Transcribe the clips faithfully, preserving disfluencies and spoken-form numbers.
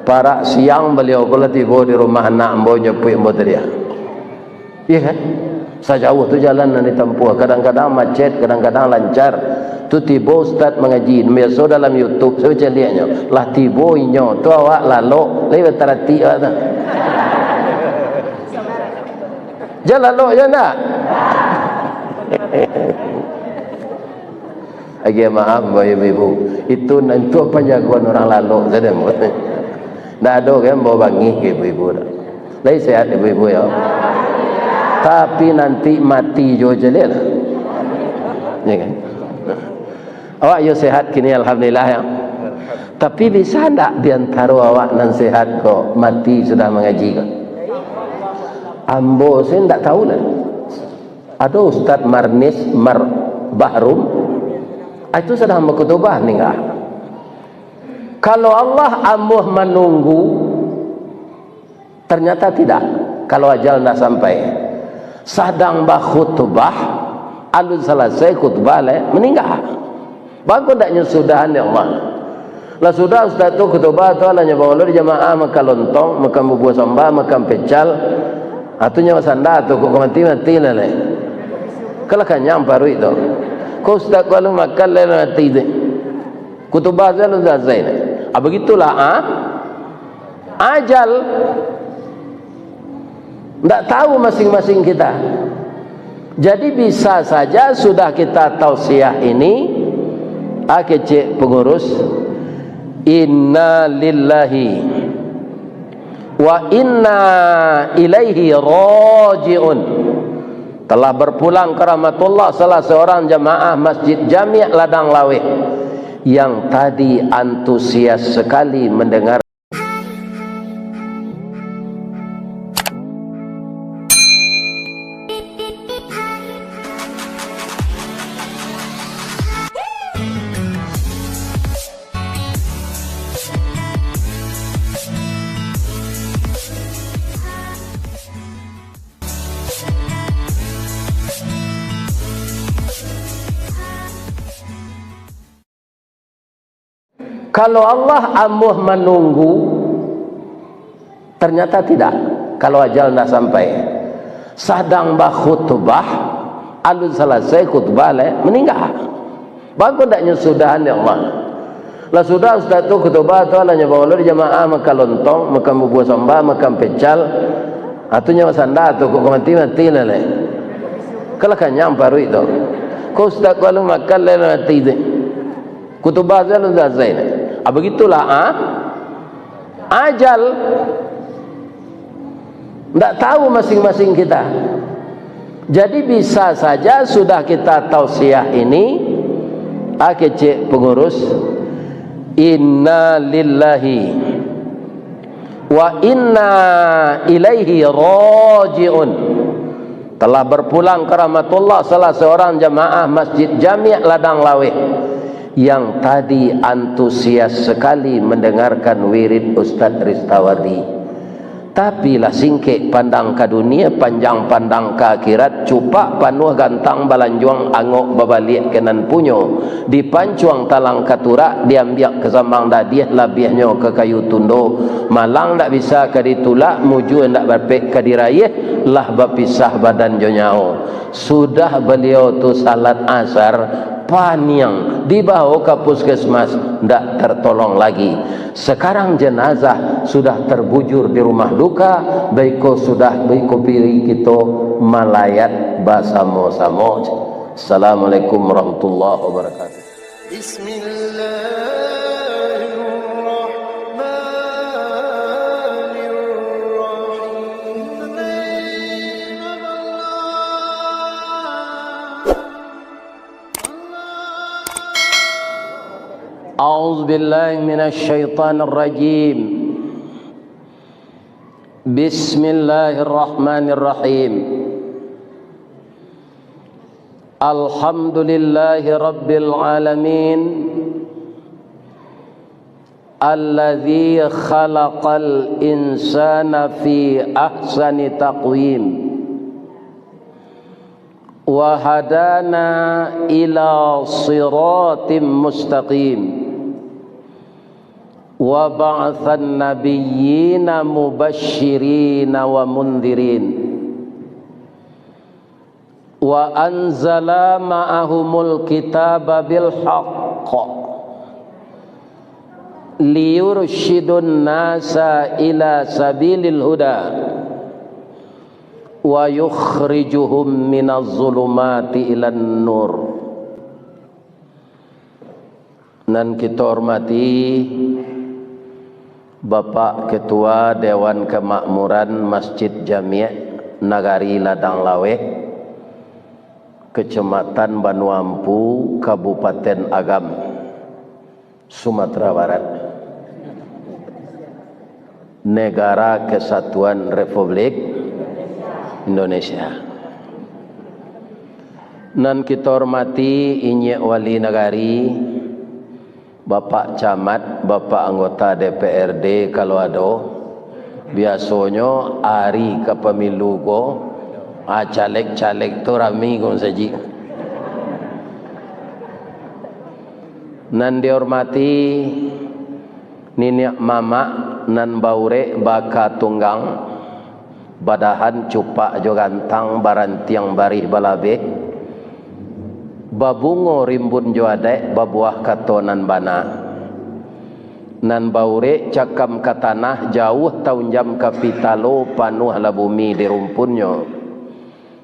Parak siang baliau ko lah tibo di rumah anak ambo, nyapuik ambo tadi. Iyo kan? Sajauah tu jalan nan ditampuah, kadang-kadang macet, kadang-kadang lancar. Tu tibo ustaz mangaji, biaso dalam YouTube, sabaca liaknyo. Lah tibo inyo, tu awak lalok, lai bataratik awak tu. Jan lalok, jan ndak? Agiah maaf, Bapak Ibu. Itu nan tu panjagoan urang lalok sajo. Ndak ado kan bawa bangih ka ibu-ibu tu. Lai sehat ibu-ibu yo. Tapi nanti mati jo caliak lah. Ya kan? Awak yo sehat kini, alhamdulillah ya. Tapi bisa ndak di antaro awak nan sehat ko mati sudah mangaji ko? Ambo se ndak tahu lah. Ado Ustaz Marnis Mar Bahrum, ah, itu sadang bakutubah ningga. Kalau Allah amuah manunggu, ternyata tidak. Kalau ajal ndak sampai, sadang bakhutubah, alun salasai khutubah lai, maningga. Bagus ndak nyo sudahan, ya Allah? Lah sudah ustaz tu khutubah tu, alah nyo bangolo di jamaah makan lontong, makan bubua samba, makan pecal. Ah, tu nyo sanda tu, kok ka mati, mati lah lai. Kalah kanyang paruik tu. Kok ustaz ko alun makan lai, lah mati tu. Khutubah tu alun salasai lai. Ah, begitulah, ah. Ajal. Ndak tahu masing-masing kita. Jadi bisa saja sudah kita tausiah ini, ah, kecek pengurus, "Inna lillahi wa inna ilaihi raji'un." Telah berpulang ke rahmatullah salah seorang jamaah Masjid Jami' Ladang Laweh yang tadi antusias sekali mendengar Kalau Allah amuah manunggu, ternyata tidak. Kalau ajal ndak sampai, sadang bakhutubah, alun salasai khutubah lai, maningga. Bagus ndak nyo sudahan, ya Allah? Lah sudah ustaz tu khutubah tu, alah nyo bangolo di jamaah makan lontong, makan bubua samba, makan pecal. Ah, tu nyo sanda tu, kok ka mati, mati lah lai. Kalah kanyang paruik tu. Kok ustaz ko alun makan lai, lah mati tu. Khutubah tu alun salasai. Ah, begitulah, ah. Ajal. Ndak tahu masing-masing kita. Jadi bisa saja sudah kita tausiah ini, ah, kecek pengurus, "Inna lillahi wa inna ilaihi raji'un." Telah berpulang ke rahmatullah salah seorang jamaah Masjid Jami' Ladang Laweh yang tadi antusias sekali mendengarkan wirid Ustaz Ristawardi. Tapi lah singkek pandang ka dunia, panjang pandang ka akhirat, cupak panuah gantang balanjuang, angok babaliak ka nan punyo, dipancuang talang ka turak, diambiak ka sambang dadiah, labiahnyo ka kayu tundo, malang ndak bisa ka ditulak, mujua ndak dapek ka diraiah, lah bapisah badan jo nyawo. Sudah baliau tu salat asar, paniang, dibawo ka puskesmas, ndak tertolong lagi. Sekarang jenazah sudah terbujur di rumah duka, baiko sudah baiko piri kito malayat basamo-samo. Assalamualaikum warahmatullahi wabarakatuh. Bismillahirrahmanirrahim. أعوذ بالله من الشيطان الرجيم. بسم الله الرحمن الرحيم. الحمد لله رب العالمين، الذي خلق الإنسان في أحسن تقويم. وهدانا إلى صراط مستقيم. وبعث النبيين مبشرين ومنذرين. وأنزل معهم الكتاب بالحق ليرشد الناس إلى سبيل الهدى ويخرجهم من الظلمات إلى النور. Nan kito hormati Bapak Ketua Dewan Kemakmuran Masjid Jamiah Nagari Ladang Laweh, Kecamatan Banua Ampu, Kabupaten Agam, Sumatera Barat, Negara Kesatuan Republik Indonesia. Nan kito hormati Inyiak Wali Nagari, Bapak Camat, Bapak Anggota D P R D kalau ado, biasonyo ari ka pamilu ko, ah, caleg-caleg tu rami ko sajik. Nan dihormati niniak mamak nan baurek baka tunggang, badahan cupak jo gantang, barantiang barih balabeh, babungo rimbun jo adaik, babuah kato nan bana. Nan baurek cakam ka tanah, jauah taunjam ka pitalo, panuahlah bumi di rumpunnyo.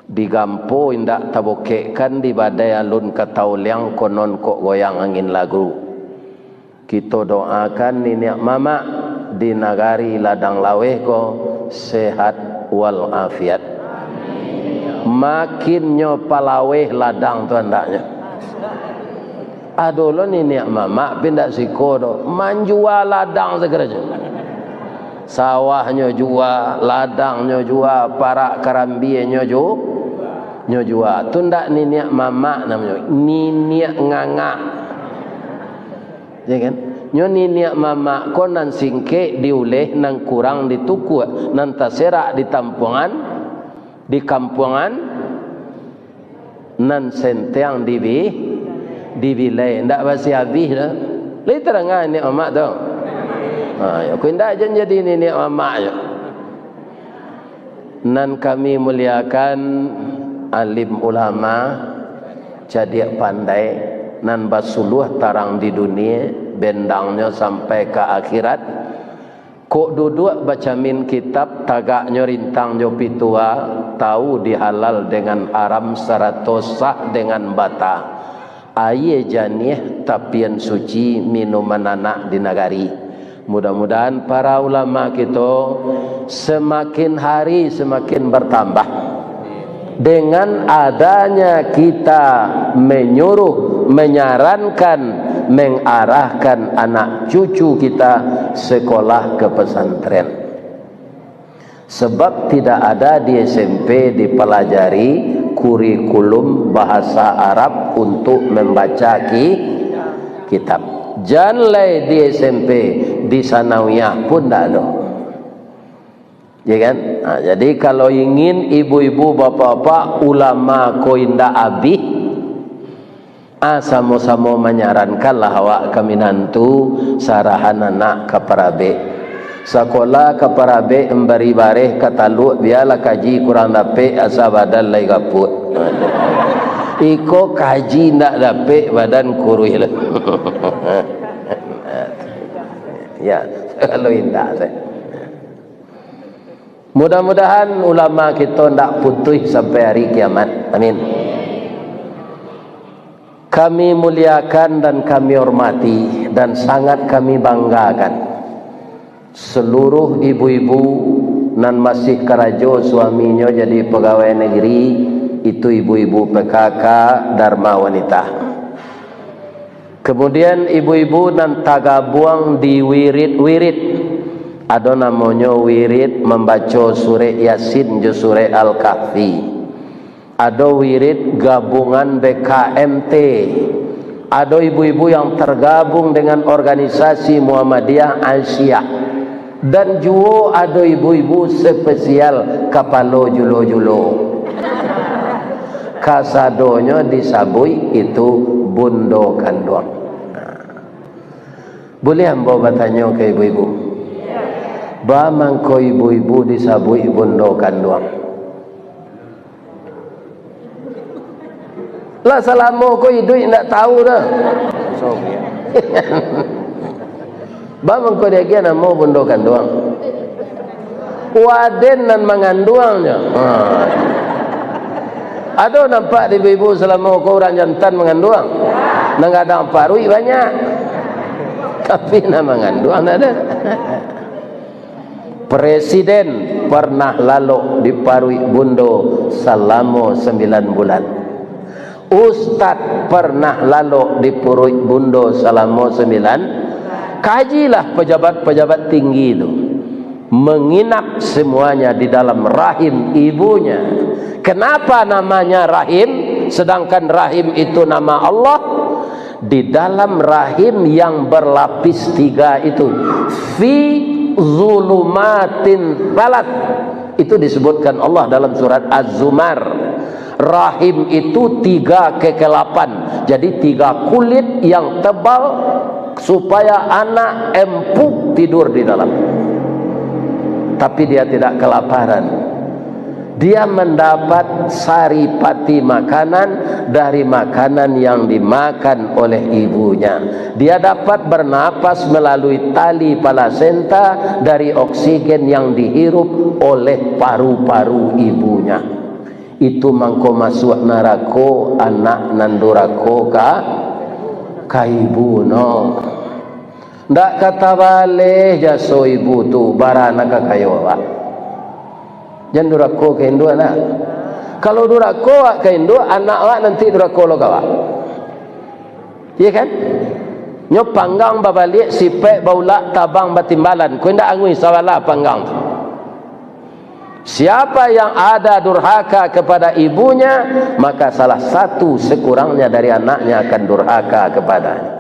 Digampo indak tabokekkan, di badai alun ka tauliang, konon kok goyang angin lagu. Kito doakan niniak mamak di nagari Ladang Laweh ko sehat wal afiat. Makinnyo palaweh ladang tu andaknyo. Ado lo niniak mamak, pi ndak siko doh, manjua ladang sagarajo. Sawahnyo jua, ladangnyo jua, parak karambienyo ju-, nyo jua. Tu ndak niniak mamak namonyo, niniak ngangak. Ya kan? Nyo niniak mamak ko nan singkek diuleh, nan kurang ditukuak, nan taserak di tampuangan, di kampuangan, nan senteang dibi-, dibilai. Ndak basi abih doh. Lai tadangan niniak mamak tu? Ha, yo, ko indak jan jadi niniak mamak yo. Nan kami muliakan alim ulama, cadiak pandai, nan basuluah tarang di dunia, bendangnyo sampai ka akhirat. Kok duduak bacamin kitab, tagaknyo rintang jo pitua, tahu di halal dengan haram sarato sah dengan bata. Aia janiah tapian suci, minuman anak di nagari. Mudah-mudahan para ulama kito semakin hari semakin bertambah. Dengan adanya kita menyuruh, menyarankan, mengarahkan anak cucu kita sekolah ke pesantren. Sebab tidak ada di S M P dipelajari kurikulum bahasa Arab untuk membaca ki-, kitab. Jan lai di S M P, di sanawiyah pun ndak ado. Ya kan? Ha, jadi kalau ingin ibu-ibu, bapak-bapak, ulama ko indak abih, ah, samo-samo manyarankanlah awak ka minantu sarahan anak ka parabek. Sakolah ka parabek, mambari bareh ka taluk, bialah kaji kurang dapek, asa badan lai gapuak. Iko kaji ndak dapek, badan kuruih lah. Ya, kalau indak, saya. Mudah-mudahan ulama kito ndak putuih sampai hari kiamat. Amin. Kami muliakan dan kami hormati dan sangat kami banggakan seluruh ibu-ibu nan masih karajo suaminyo jadi pagawai negeri, itu ibu-ibu P K K Dharma Wanita. Kemudian ibu-ibu nan tagabuang di wirid-wirid, ado namonyo wirid mambaco surek Yasin jo surek Al-Kahfi, ado wirid gabungan B K M T, ado ibu-ibu yang tergabung dengan organisasi Muhammadiyah Aisyah, dan juo ado ibu-ibu spesial kapalo julo-julo. Kasadonyo disabuik itu bundo kanduang. Buliah ambo batanyo ka ibu-ibu, ba mangko ibu-ibu disabuik bundo kanduang? Lah salamo ko iduik ndak tahu doh. Ba mangko diagiah namo bundo kanduang? Waden nan manganduangnyo. Ha. Ado nampak di ibu-ibu salamo ko urang jantan manganduang? Nan gadang paruik banyak. Tapi nan manganduang ndak ado. Presiden pernah lalok di paruik bundo salamo sambilan bulan. Ustad pernah lalok di paruik bundo salamo sambilan. Kajilah pejabat-pejabat tinggi tu. Menginap semuanya di dalam rahim ibunya. Kenapa namanya rahim, sedangkan rahim itu nama Allah? Di dalam rahim yang berlapis tiga itu, fi zulumatin tsalatsa, itu disebutkan Allah dalam surat Az-Zumar. Rahim itu tiga kekelapan, jadi tiga kulit yang tebal, supaya anak empuk tidur di dalam. Tapi dia tidak kelaparan. Dia mendapat saripati makanan dari makanan yang dimakan oleh ibunya. Dia dapat bernapas melalui tali plasenta dari oksigen yang dihirup oleh paru-paru ibunya. Itu mangko masuak narako anak nan durako ka, ka ibu no. Ndak ka tabaleh jaso ibu tu, bara nan ka kayo awak. Jan durako ka induak nak. Kalau durako awak ka induak, anak awak nanti durako lo ka awak. Iya kan? Nyo panggang babaliak, sipek baulak, tabang batimbalan. Ko indak anguih sabalah panggang tu. Siapa yang ada durhaka kepada ibunya, maka salah satu sekurangnya dari anaknya akan durhaka kepadanya.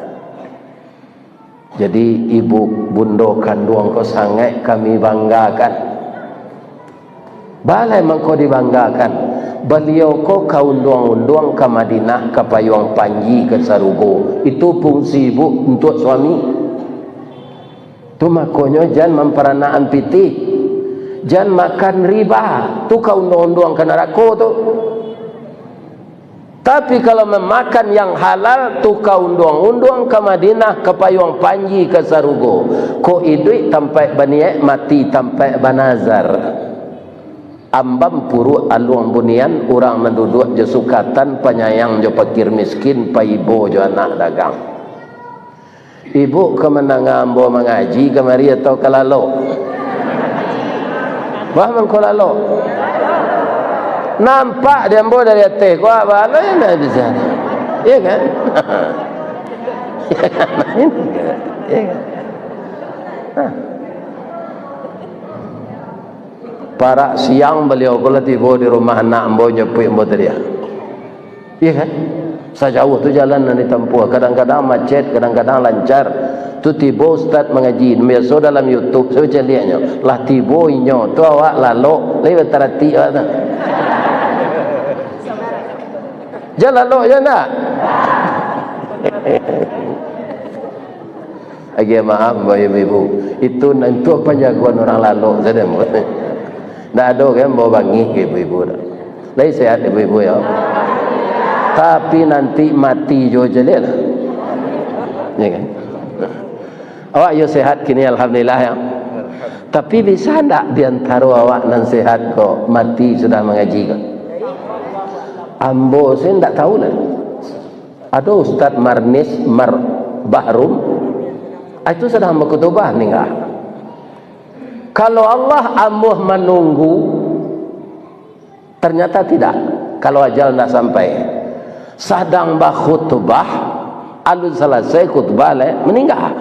Jadi, ibu bundo kanduang ko sangaik kami banggakan. Balai mangko dibanggakan. Baliau ko ka unduang-unduang ka Madinah, ka payuang panji ka sarugo. Itu fungsi ibu untuak suami. Tu makonyo jan mamparanakan pitih. Jan makan riba. Tu ka unduang-unduang ka narako tu. Tapi kalau mamakan yang halal, tu ka unduang-unduang ka Madinah, ka payuang panji ka sarugo. Ko iduik tampaik baniaik, mati tampaik banazar. Ambam puruak aluang bunian, urang nan duduak jo sukatan, panyayang jo pakir miskin, paibo jo anak dagang. Ibu ka mandanga ambo mangaji kamari atau ka lalok? Bah mangko lalok. Nampak di ambo dari ateh ko, abah lai nan bisa. Iya kan? Iya kan? Nah. Parak siang baliau ko lah tibo di rumah anak ambo, nyapuik ambo tadi. Iya kan? Sajauah tu jalan nan ditampuah, kadang-kadang macet, kadang-kadang lancar. Tu tibo ustaz mangaji, biaso dalam YouTube, saya caliaknyo, lah tibo inyo, tu awak lalok, lai bataratik awak tu. Jan lalok, jan ndak? Agiah maaf, Bapak Ibu-ibu. Itu, itu panjagoan urang lalok sajo. Ndak ado kan bawa bangih ka ibu-ibu tu. Lai sehat ibu-ibu yo? Tapi nanti mati juo caliak lah. Ya kan? Awak yo sehat kini, alhamdulillah yo. Tapi bisa ndak di antaro awak nan sehat ko mati sudah mangaji ko? Ambo se ndak tahu lah. Ado Ustaz Marnis Mar-, Bahrum, ah, itu sadang bakutubah ningga. Kalau Allah amuah manunggu, ternyata tidak. Kalau ajal ndak sampai, sadang bakhutbah, alun salasai khutbah lai, maningga.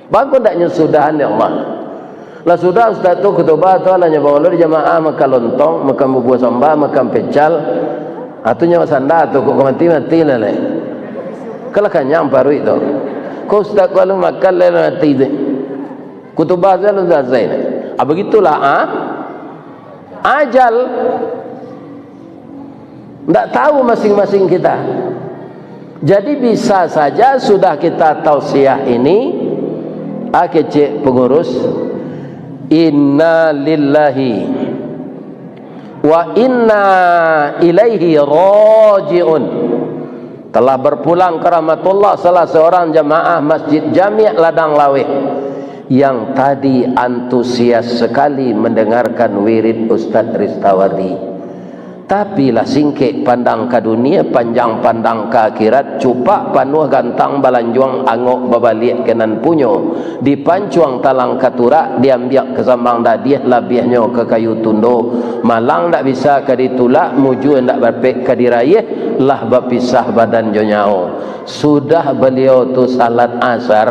Bagus ndak nyo sudahan, ya Allah? Lah sudah ustaz tu khutbah tu, lah nyo bawa lo di jamaah makan lontong, makan bubur samba, makan pecal. Ah, tu nyo sanda tu, kok ka mati, mati lah lai. Kalau kanyang paruik tu. Kok ustaz ko alun makan lai, lah mati tu. Khutbah tu alun salasai. Ah, begitulah, ah. Ajal. Ndak tahu masing-masing kita. Jadi, bisa saja sudah kita tausiah ini, ah, kecek pengurus, "Inna lillahi wa inna ilaihi raji'un." Telah berpulang ke rahmatullah salah seorang jamaah Masjid Jami' Ladang Laweh yang tadi antusias sekali mendengarkan wirid Ustadz Ristawardi. Tapi lah singkek pandang ka dunia, panjang pandang ka akhirat, cupak panuah gantang balanjuang, angok babaliak ka nan punyo, dipancuang talang ka turak, diambiak ka sambang dadiah, labiahnyo ka kayu tundo, malang ndak bisa ka ditulak, mujua ndak dapek ka diraiah, lah bapisah badan jo nyawo. Sudah baliau tu salat asar,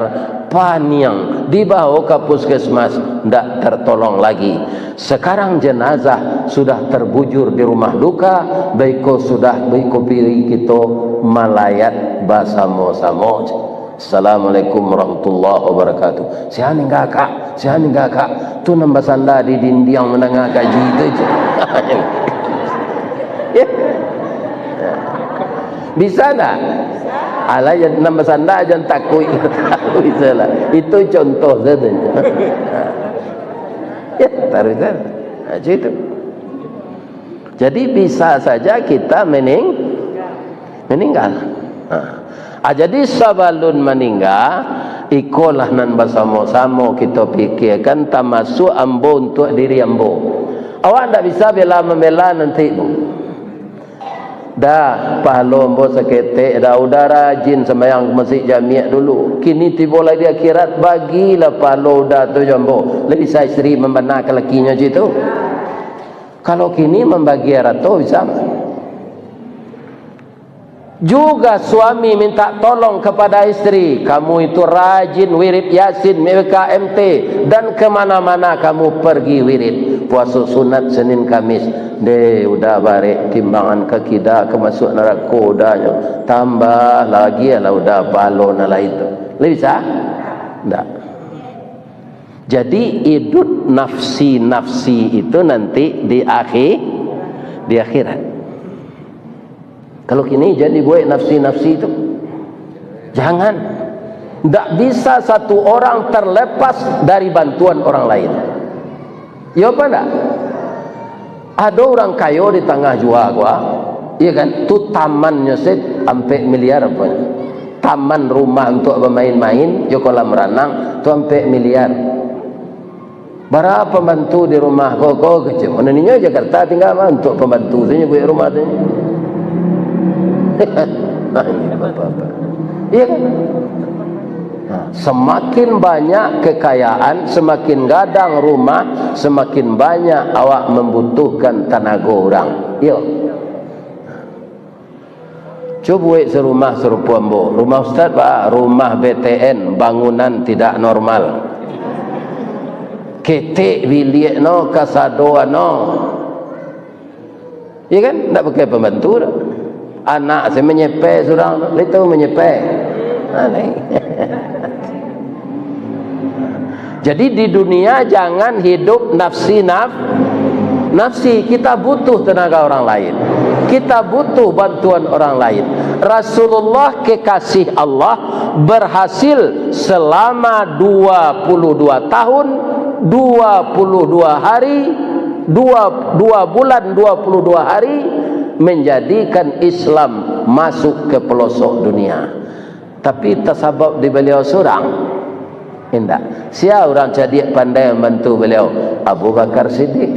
paniang, dibawo ka puskesmas, ndak tertolong lagi. Sekarang jenazah sudah terbujur di rumah duka, baiko sudah baiko piri kito malayat basamo-samo. Assalamualaikum warahmatullahi wabarakatuh. Sia ningga, Kak? Sia ningga, Kak? Tu nan basanda di dindiang mandanga kaji tu je. Ya. Bisa ndak? Alah, jan nan basanda, jan takuik. Bisa lah. Itu contoh saja. Ya, taruih saja. Nah, macam itu. Jadi, bisa saja kita mening-, meninggal. Ha. Ah, jadi, sabalun maningga, ikolah nan basamo-samo kito pikirkan, tamasuak ambo untuak diri ambo. Awak ndak bisa bela-mambela nanti, Bu. Dah, pahalo ambo saketek dah, udah rajin sambayang ka masjid Jami' dulu. Kini tibo lai di akhirat, bagilah pahalo udah tu jo ambo. Lai bisa isteri mambanarkan lakinyo cak itu? Kalau kini mambagi arato, bisa mah. Juga suami minta tolong kepada isteri, "Kamu itu rajin wirid Yasin, M K M T, dan kemana-mana kamu pergi wirid. Puaso sunat Senin Kamis." Deh, udah barek timbangan ka kida, ka masuak narako udahnyo. Tambah lagi lah udah pahalo nan lain tu. Lai bisa? Ndak. Jadi, idup nafsi-nafsi itu nanti di akhi-, di akhirat. Kalau kini, jan dibuek nafsi-nafsi tu. Jangan. Ndak bisa satu orang terlepas dari bantuan orang lain. Iyo apa ndak? Ado urang kayo di tangah jua ko, ah. Iyo kan? Tu tamannyo se ampek miliar aponyo. Taman rumah untuak bamain-main, jo kolam ranang, tu ampek miliar. Bara pambantu di rumah ko, ko kecek. Mano ninyo Jakarta tingga mah, untuak pambantu tu nyo buek rumah tu. Nah, ini apa-apa. Iya kan? Nah, semakin banyak kekayaan, semakin gadang rumah, semakin banyak awak mambutuhkan tanago urang. Iyo. Cubo buek sarumah sarupo ambo. Rumah ustaz, Pak, rumah B T N, bangunan tidak normal. Ketek biliak no, kasado ano. Iya kan? Ndak pakai pambantu doh. Anak se manyepe surang tu, lai tahu manyepe. Aneh. Jadi, di dunia jangan hidup nafsi-naf-, nafsi. Kita butuh tenaga orang lain. Kita butuh bantuan orang lain. Rasulullah kekasih Allah berhasil selama dua puluh dua tahun, dua puluh dua hari, dua, dua bulan dua puluh dua hari, menjadikan Islam masuk ke pelosok dunia. Tapi tasabab di baliau surang? Indak. Sia urang cadiak pandai mambantu baliau? Abu Bakar Siddiq.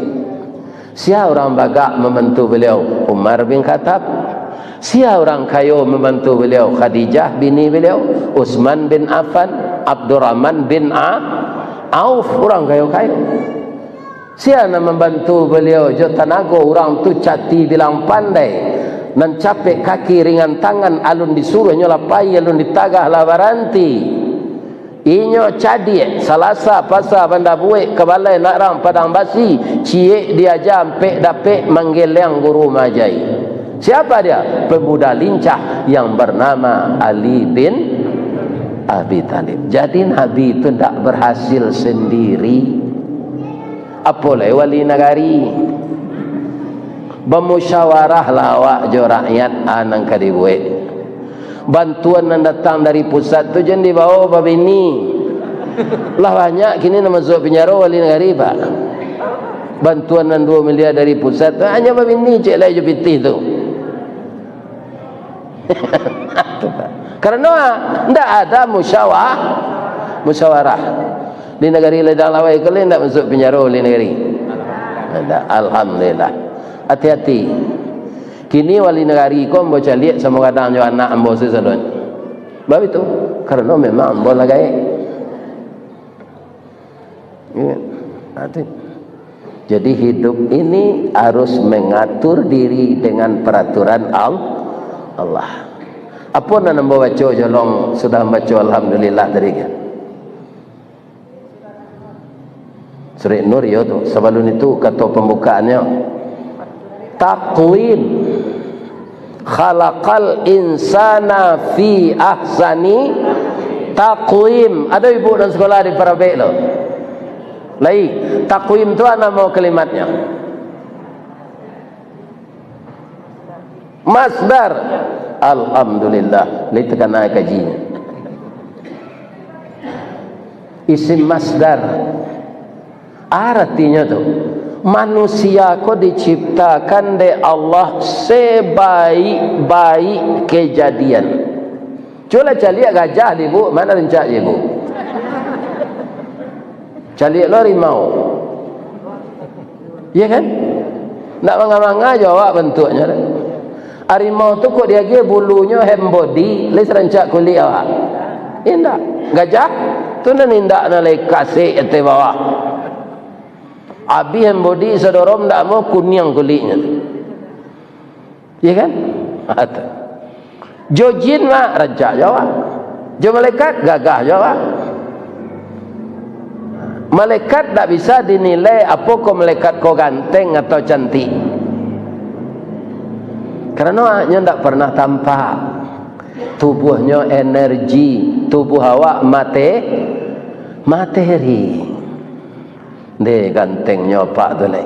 Sia urang bagak mambantu baliau? Umar bin Khattab. Sia urang kayo mambantu baliau? Khadijah bini baliau, Utsman bin Affan, Abdurrahman bin A-, Auf, urang kayo-kayo. Sia nan mambantu baliau jo tanago urang tu cati bilang pandai, nan capek kaki ringan tangan, alun disuruah nyo lah pai, alun ditagah lah baranti. Inyo cadiak, Salasa Pasa Banda Buek, ka balai nak rang Padang Basi, ciek diaja ampek dapek, manggeleng guru maajai. Siapa dia? Pemuda lincah yang bernama Ali bin Abi Thalib. Jadi, Nabi itu ndak berhasil sendiri. Apo lai wali nagari. Bamusyawarahlah awak jo rakyat, a nan ka dibuek. Bantuan nan datang dari pusat tu jan dibawo babini. Lah banyak kini nan masuak pinjaro wali nagari, Pak. Bantuan nan duo miliar dari pusat tu, hanyo babini ciek lai jo pitih tu. Karano ndak ada musyawa-, musyawarah. Di nagari ladang lawai ko lai ndak masuak pinjaro wali nagari? Ndak, alhamdulillah. Hati-hati. Kini wali nagari ko ambo caliak samo gadang jo anak ambo sasadonyo. Baitu, karano memang ambo lah gaek. Iyo. Nah, tu. Jadi, hidup ini harus mengatur diri dengan peraturan Al-, Allah. Apo nan ambo baco jolong sudah ambo baco alhamdulillah tadi kan? Surah Nur, iyo tu. Sabalun itu, kato pambukaannyo, takwim. Khalaqal insana fi ahsani takwim. Ado ibu nan sakolah di Parabek tu? Lai, takwim tu a namo kalimatnyo? Masdar. Alhamdulillah, lai takana kajinyo. Isim masdar. Aratinyo tu, manusia ko diciptakan dek Allah sebaik-baik kejadian. Cubolah caliak gajah di ibu, ma nan rancak jo ibu? Caliak lo harimau. Iya kan? Ndak manga-manga jo awak bantuaknyo tu. Harimau tu kok diagiah bulunyo hand body, lai sarancak kulik awak? Indak. Gajah tu nan indak, nan lai kasek ateh bawah. Abih hand body sadorong ndak amuah kuniang kuliknyo. Iya kan? Jo jin mah rancak jo awak. Jo malaikat gagah jo awak. Malaikat ndak bisa dinilai apo ko malaikat ko ganteng atau cantik. Karano nyo ndak pernah tampak. Tubuahnyo energi, tubuah awak mate-, materi. Deh, gantengnyo apak tu lai.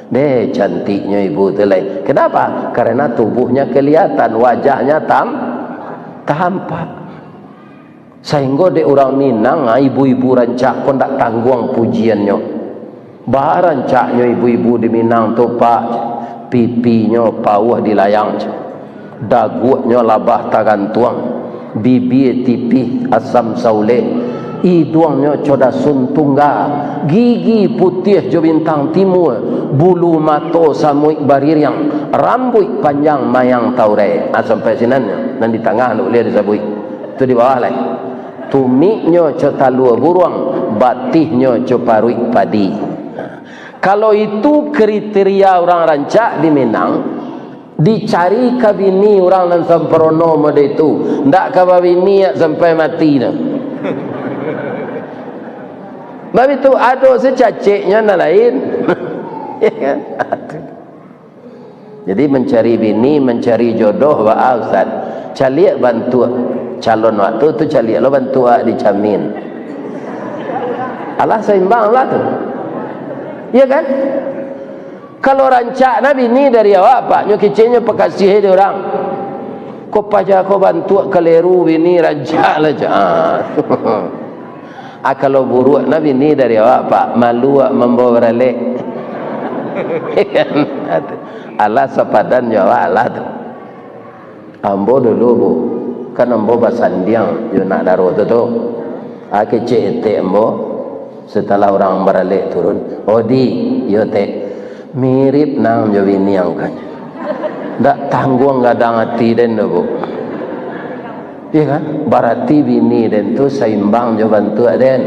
Deh, cantiknyo ibu tu lai. Kenapa? Karena tubuhnya kelihatan, wajahnya tam-, tampak. Sahinggo dek urang Minang, ah, ibu-ibu rancak ko ndak tangguang pujiannyo. Barancaknyo ibu-ibu di Minang tu, Pak. Pipinyo pauah dilayang, daguaknyo labah tagantuang, bibia tipih asam sauleh, iduangnyo co dasun tungga, gigi putiah jo bintang timua, bulu mato samuik baririang, rambuik panjang mayang taurai. Ah, sampai sinan nyo, nan di tangah ndak buliah disabuik. Tu di bawah lai. Tumiknyo co talua buruang, batihnyo co paruik padi. Kalau itu kriteria urang rancak di Minang, dicari ka bini urang nan samparono model itu, ndak ka babini sampai mati tu. Baitu ado se caceknyo nan lain. Ya kan? Jadi, mencari bini, mencari jodoh, baa, Ustaz? Caliak bantuak calon awak tu, tu caliak lo bantuak awak di camin. Alah saimbang lah tu. Iya kan? Kalau rancak nah bini dari awak, Pak, nyo keceknyo pakasih di urang. Ko paja ko bantuak kaleru bini rancak lah, cak. Ah. Ah, kalau buruak nah bini dari awak, Pak, malu awak mambawa baralek. Alah sapadan jo awak lah tu. Ambo dulu, Bu, kan ambo basandiang jo nak daro tu, tu. Ah, kecek etek ambo, setelah urang baralek turun. "Odi, iyo, Tek. Mirip nang jo bini ang kan. Ndak tangguang gadang ati den tu, Bu." Iya kan? Barati bini den tu saimbang jo bantuak den.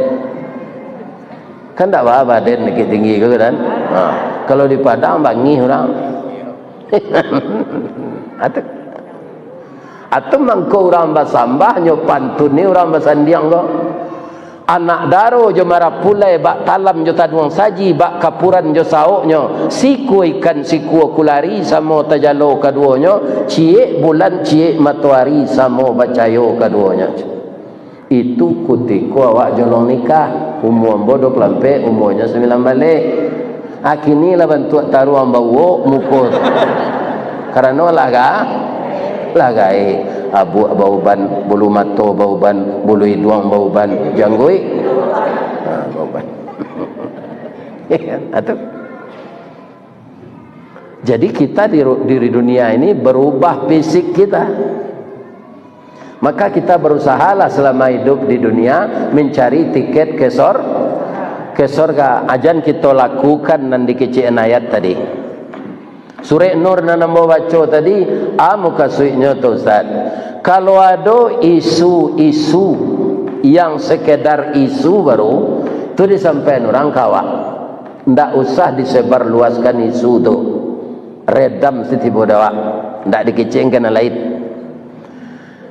Kan ndak baa baden Bukittinggi ko kan? Ha. Kalau di Padang bangih urang. Atu. Atu mangko urang basambah nyo pantun ni urang basandiang ko. Anak daro jo marapulai, bak talam jo taduang saji, bak kapuran jo saoknyo, sikua ikan sikua kulari, samo tajalo kaduonyo, ciek bulan ciek matoari, samo bacayo kaduonyo. Itu kutiko awak jolong nikah, umua ambo duo puluah ampek, umuanyo sambilan baleh. Akini lah bantuak taruang bauok muko tu. Karano lah ga-, lah gaek. Abuak bauban, bulu mato bauban, bulu iduang bauban, jangguik, ha, bauban. Atu. Jadi kita di ru-, diri dunia ini berubah fisik kita. Maka kita berusahalah selama hidup di dunia mencari tiket ke sor-, ke sorga. Ajan kito lakukan nan dikecekan ayat tadi. Surek Nur nan ambo baco tadi, a mukasuiknyo tu, Ustaz. Kalau ado isu-isu yang sekedar isu baru, tu disampaikan urang ka awak. Ndak usah disebarluaskan isu tu. Redam sitibo dek awak. Ndak dikecekan nan lain.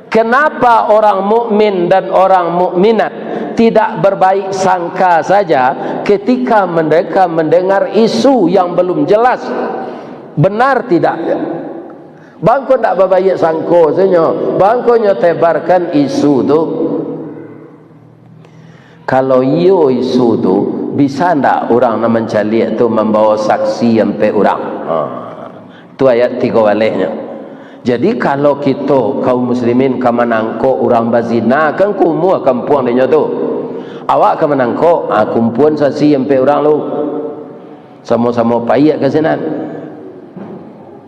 Kenapa orang mukmin dan orang mukminat tidak berbaik sangka saja ketika mereka mendengar isu yang belum jelas? Benar tidak? Bangko ndak babaik sangko sajo, bangko nyo tebarkan isu tu. Kalau iyo isu tu, bisa ndak urang nan mancaliak tu mambawa saksi ampek urang? Ha. Tu ayat tigo baleh nyo. Jadi, kalau kito kaum muslimin ka manangkok urang bazina, kan kumuah kampuang dinyo tu. Awak ka manangkok, ha, kumpuan saksi ampek urang lu. Samo-samo paiak ka sinan.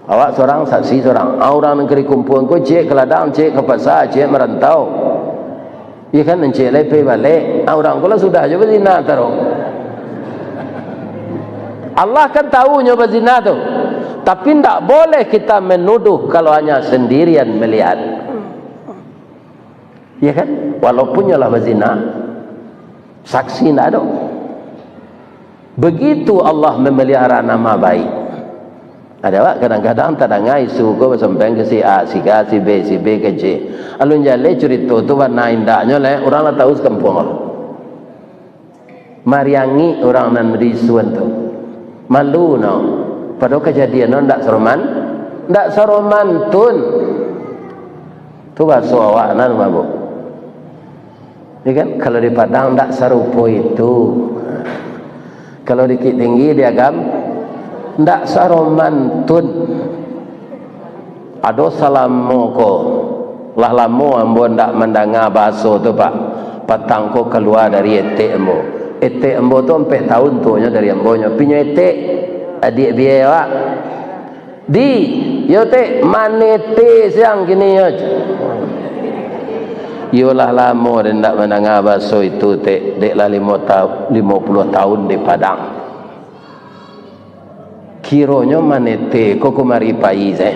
Awak surang, saksi surang. Ah, urang nan ka dikumpuan ko, ciek ka ladang, ciek ka pasa, ciek marantau. Iyo kan, ciek lai pai balek. Ah, urang ko lah sudah jo bazina taruih. Allah kan tahu nyo bazina tu. Tapi ndak boleh kita menuduh kalau hanya sendirian melihat. Iyo kan? Walaupun nyo lah bazina, saksi ndak ado. Begitu Allah memelihara nama baik. Ado awak kadang-kadang tadanga isu ko basampaian ka si A, si K, si B, si B ka C. Alun jaleh curito tu bana indaknyo lai, urang lah tahu sakampuang. Mariangik urang nan di isuan tu. Malu no. Padahal kajadian no ndak saroman-, ndak saromantun. Tu baso awak nan mabuk. Ya kan? Kalau di Padang ndak sarupo itu. Kalau di Bukittinggi, di Agam, ndak saromantun. Ado salamo ko, lah lamo ambo ndak mandanga bahaso tu, Pak. Patang ko kalua dari etek ambo. Etek ambo tu ampek taun tuonyo dari ambo nyo. Pinyo etek, adiak biai awak. Di, yo tek, manete siang kini yo. Iyolah lamo den ndak mandanga bahaso itu, tek. Dek lah limo ta-, limo puluah taun di Padang. Kironyo manete ko kumari pai se.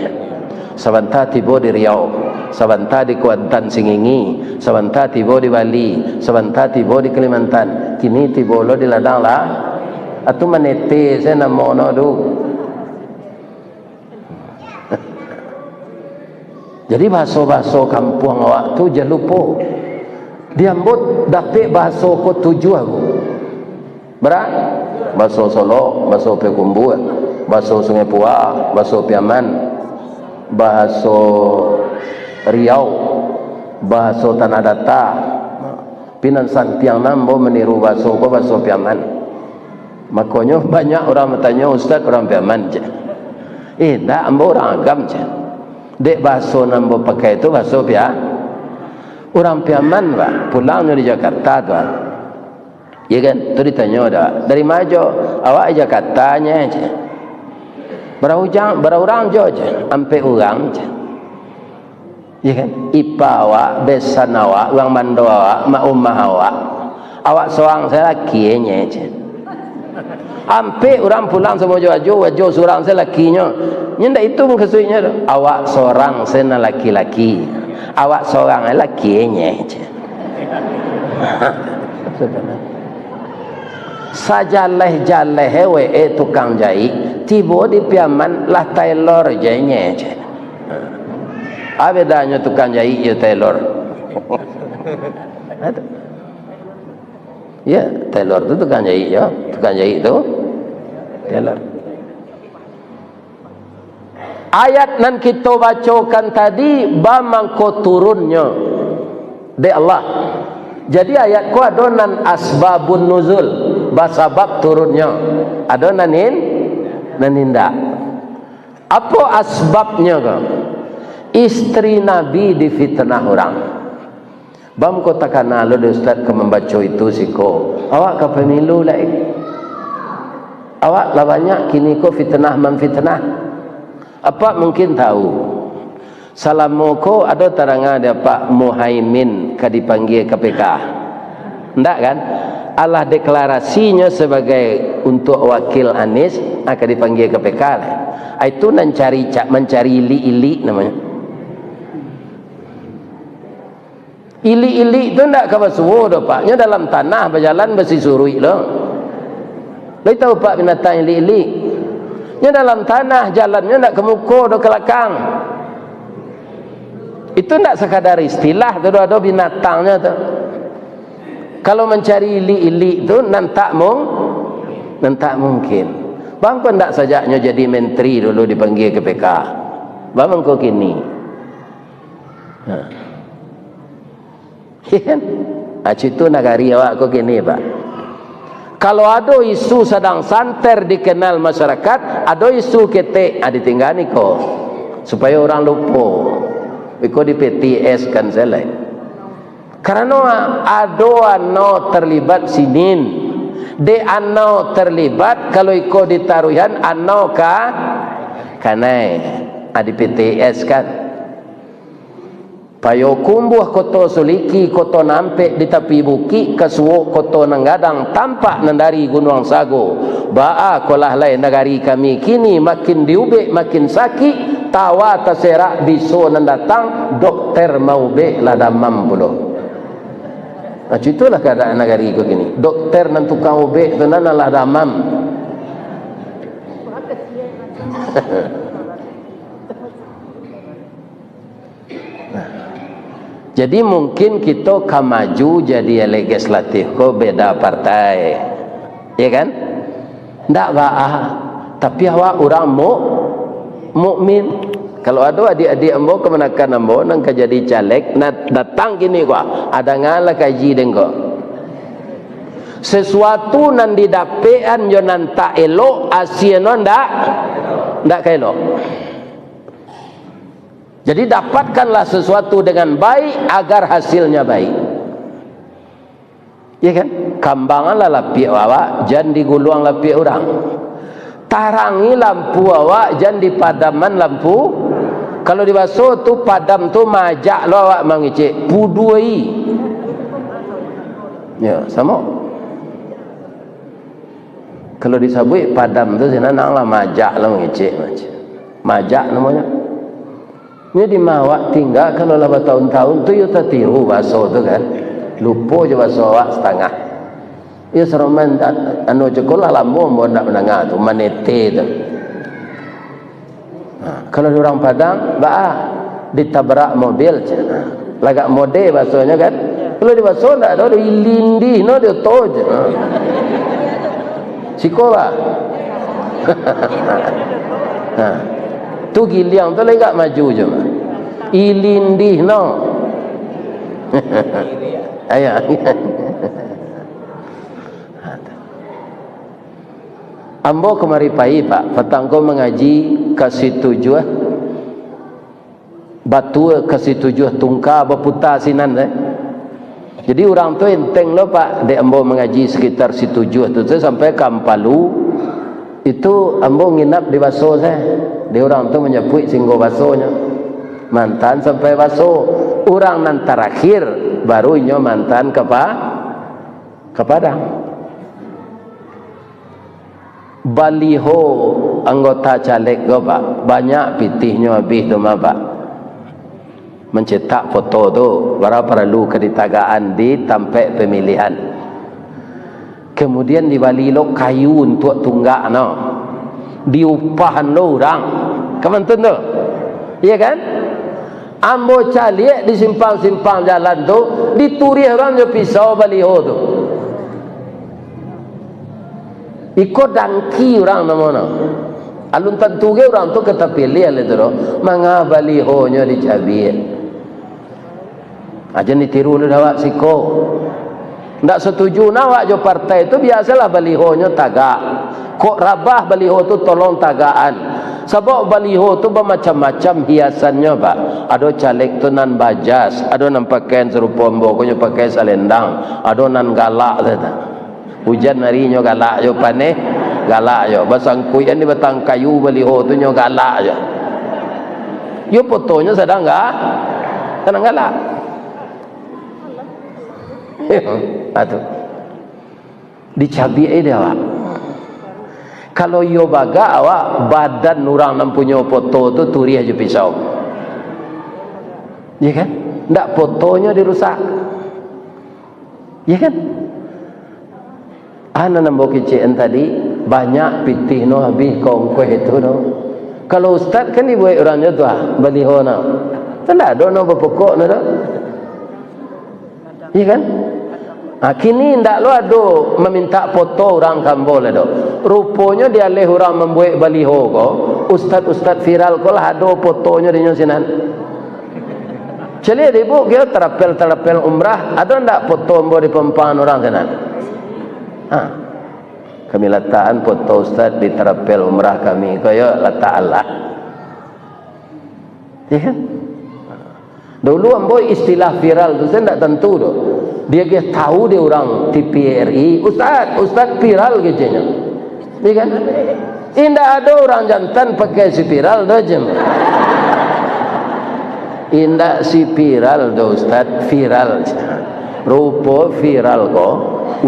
Sabanta tibo di Riau, sabanta di Kuantan Singingi, sabanta tibo di Bali, sabanta tibo di Kalimantan, kini tibo lo di ladang lah. Atu manete se namo no tu. Jadi bahaso-bahaso kampuang awak tu jan lupo. Di ambo dapek bahaso ko tujuah ko. Bara? Baso Solok, baso Payakumbuah, baso Sungai Pua, baso Piaman, baso Riau, baso Tanah Data. Tapi nan santiang nan ambo maniru baso ko baso Piaman. Makonyo banyak urang batanyo, "Ustaz, urang Piaman?" cek. "Eh, ndak, ambo urang Agam," cek. Dek baso nan ambo pakai tu baso Pia-, urang Piaman, Pak. Pulangnyo di Jakarta tu, ah. Iyo kan? Tu ditanyo dah. "Dari ma jo?" "Awak di Jakarta, nye," cek. "Bara ujang, bara urang jo?" cek. "Ampek urang," cek. Iyo kan? Ipa awak, besan awak, urang bando awak, mak umah awak. Awak sorang sajo laki nye, cek. Ampek urang pulang samo jo Ajo, Ajo sorang sajo lakinyo. Nyo ndak itu mukasuiknyo tu. Awak sorang sajo nan laki-laki. Awak sorang sajo laki nye, cek. Sajaleh-jaleh wee tukang jaik, tibo di Piaman lah tailor je nye, cek. Apo bedanyo tukang jaik jo tailor? Ya, tailor tu tukang jaik, ya. Tukang jaik tu tailor. Ayat nan kito bacokan tadi, ba mangko turunnyo dek Allah. Jadi, ayat ko ado nan asbabun nuzul. basabab turunnyo. Ado nan in-, nan indak. Apo asbabnyo ko? Istri Nabi difitnah urang. Baa mangko takana lo dek ustaz ka mambaco itu siko. Awak ka pamilu lai. Awak lah banyak kini ko fitnah mamfitnah. Apak mungkin tahu. Salamo ko ado tadanga dek Apak Muhaimin ka dipanggia K P K? Ndak kan? Alah deklarasinyo sabagai untuak wakil Anies, ah, ka dipanggia K P K lah. Ah, itu nan cari cak mancari ilik-ilik namonyo. Ilik-ilik tu ndak ka basuo doh, Pak. Nyo dalam tanah bajalan basisuruik lo. Lai tahu, Pak, binatang ilik-ilik? Nyo dalam tanah, jalannyo ndak ka muko doh, ka lakang. Itu ndak sakadar istilah tu doh, ado binatangnyo tu. Kalau mancari ilik-ilik tu nan tak mung-, nan tak mungkin. Baa mangko ndak sajaknyo jadi menteri dulu dipanggia K P K? Baa mangko kini? Ha. Iyo kan? Ah, cito nagari awak ko kini, Pak. Kalau ado isu sadang santer dikenal masyarakat, ado isu ketek, ah, ditinggaan iko. Supayo urang lupo. Iko di P T S kan sajo lai. Karano ado ano terlibat sinin. Dek ano terlibat, kalau iko ditaruihan, ano ka kanai. Ah, di P T S kan. Payokumbuah Koto Suliki, koto nan ampek di tapi bukik, ka suok koto nan gadang, tampak nan dari Gunuang Sago. Baa kolah lai nagari kami kini, makin diubek makin sakik, tawa taserak biso nan datang, dokter maubek lah damam pulo. Nah, itulah kaadaan nagari ko kini. Dokter nan tukang ubek tu nan lah damam. Nah, jadi mungkin kito ka maju jadi legislatif ko beda partai, ya kan? Ndak baa, tapi awak urang mu-, mukmin. Kalau ado adik-adik ambo, kamanakan ambo, nan ka jadi caleg, na-, datang kini ko, ah, dangalah kaji den ko. Sesuatu nan didapekan jo nan tak elok, asianyo ndak, ndak ka elok. Jadi, dapatkanlah sesuatu dengan baik agar hasilnya baik. Ya kan? Kambanganlah lapiak awak, jan diguluang lapiak urang. Tarangi lampu awak, jan dipadaman lampu. Kalau di baso tu, padam tu maajak lo awak mangecek, puduai. Ya, samo. Kalau disabuik padam tu, sinan lah maajak lo mangecek, maajak. Maajak namonyo. Nyo di ma awak tingga, kalau lah batahun-tahun tu, yo tatiru baso tu kan. Lupo jo baso awak satangah. Yo saroman, an-, anu cako lah lamo ambo ndak mandanga tu, manete tu. Ha, kalau di urang Padang, baa, ditabrak mobil, cak. Ha, lagak mode basonyo kan. Kalau di baso ndak ado, dilindih no di oto je. Ha. Siko, bah. Ha. Tu giliang tu lagak maju je, bah. Ilindih no. Ayo. Ambo kamari pai, Pak, patang ko mangaji ka Situjuah. Batua ka Situjuah tungka baputa sinan, eh. Jadi, urang tu enteng lo, Pak, dek ambo mangaji sekitar Situjuah tu, tu sampai ka Ampalu. Itu ambo nginap di baso se. Di urang tu manjapuik singgo basonyo. Mantan sampai baso. Urang nan tarakhir, baru inyo mantan ka Pa-, ka Padang. Baliho anggota caleg ko, Pak, banyak pitihnyo abih tu mah, Pak. Mancetak foto tu, bara paralu ka ditagakan di tampek pamilihan. Kemudian dibali lo kayu untuak tunggak no. Diupahan lo urang. Ka mantun tu. Iya kan? Ambo caliak di simpang-simpang jalan tu, dituriah urang jo pisau baliho tu. Iko dangki urang namonyo. Alun tantu ge urang tu ka tapiliah lai tu doh. Manga balihonyo dicabiak. Aja ditiru dek awak siko. Ndak satuju nah awak jo partai tu, biasolah balihonyo tagak. Kok rabah baliho tu, tolong tagakan. Sabab baliho tu bamacam-macam hiasannyo, Pak. Ado caleg tu nan bajas, ado nan pakaian sarupo ambo ko, nyo pakai salendang, ado nan galak sajo. Ujan ari nyo galak jo, paneh galak jo, basangkuikan di batang kayu baliho tu nyo galak jo. Yo fotonyo sadang ga-, sadang galak. Nah, tu. Dicabiak dek awak. Kalau iyo bagak awak, badan urang nan punyo foto tu turiah jo pisau. Iya kan? Ndak fotonyo dirusak. Iya kan? Anak nan bawa kecek tadi, banyak pitih no habih ka ongkoh itu no. Kalau ustaz kan dibuek urang jo tu ah, baliho no. Tu ndak ado no bapokok no doh. Iya kan? Ha, kini ndak lo ado mamintak foto urang ka ambo lai doh. Ruponyo dialeh urang mambuek baliho ko, ustaz-ustaz viral ko lah ado fotonyo dinyo sinan. Caliak dek ibu, kio tarapel-tarapel umrah, ado ndak foto ambo di pampang urang sinan? Ha. Kami latakan foto ustaz di tarapel umrah kami ko, yo, latakan lah. Iya kan? Dulu ambo istilah viral tu, saya ndak tantu doh. Diagiah tahu dek urang T V R I, "Ustaz, ustaz viral," keceknyo. Iya kan? Indak ado urang jantan pakai spiral doh, jem. Indak spiral doh, ustaz, viral. Rupo viral ko,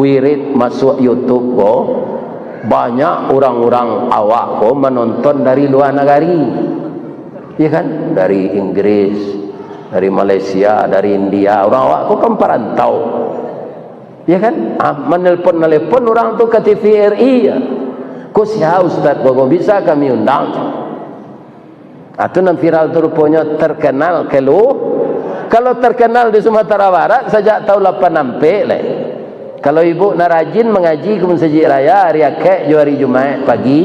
wirid masuak YouTube ko, banyak urang-urang awak ko manonton dari lua nagari. Iya kan? Dari Inggris, dari Malaysia, dari India. Urang awak ko kan parantau. Iya kan? Ah, manelpon-nelpon urang tu ka T V R I, ya. "Ko sia ustaz ko, bisa kami undang?" Ah, tu nan viral tu ruponyo terkenal kelu-, kalau terkenal di Sumatera Barat sajak tahun lapan ampek lai. Kalau ibu nak rajin mangaji ka Masajik Raya ari Akaik jo ari Jumaik pagi,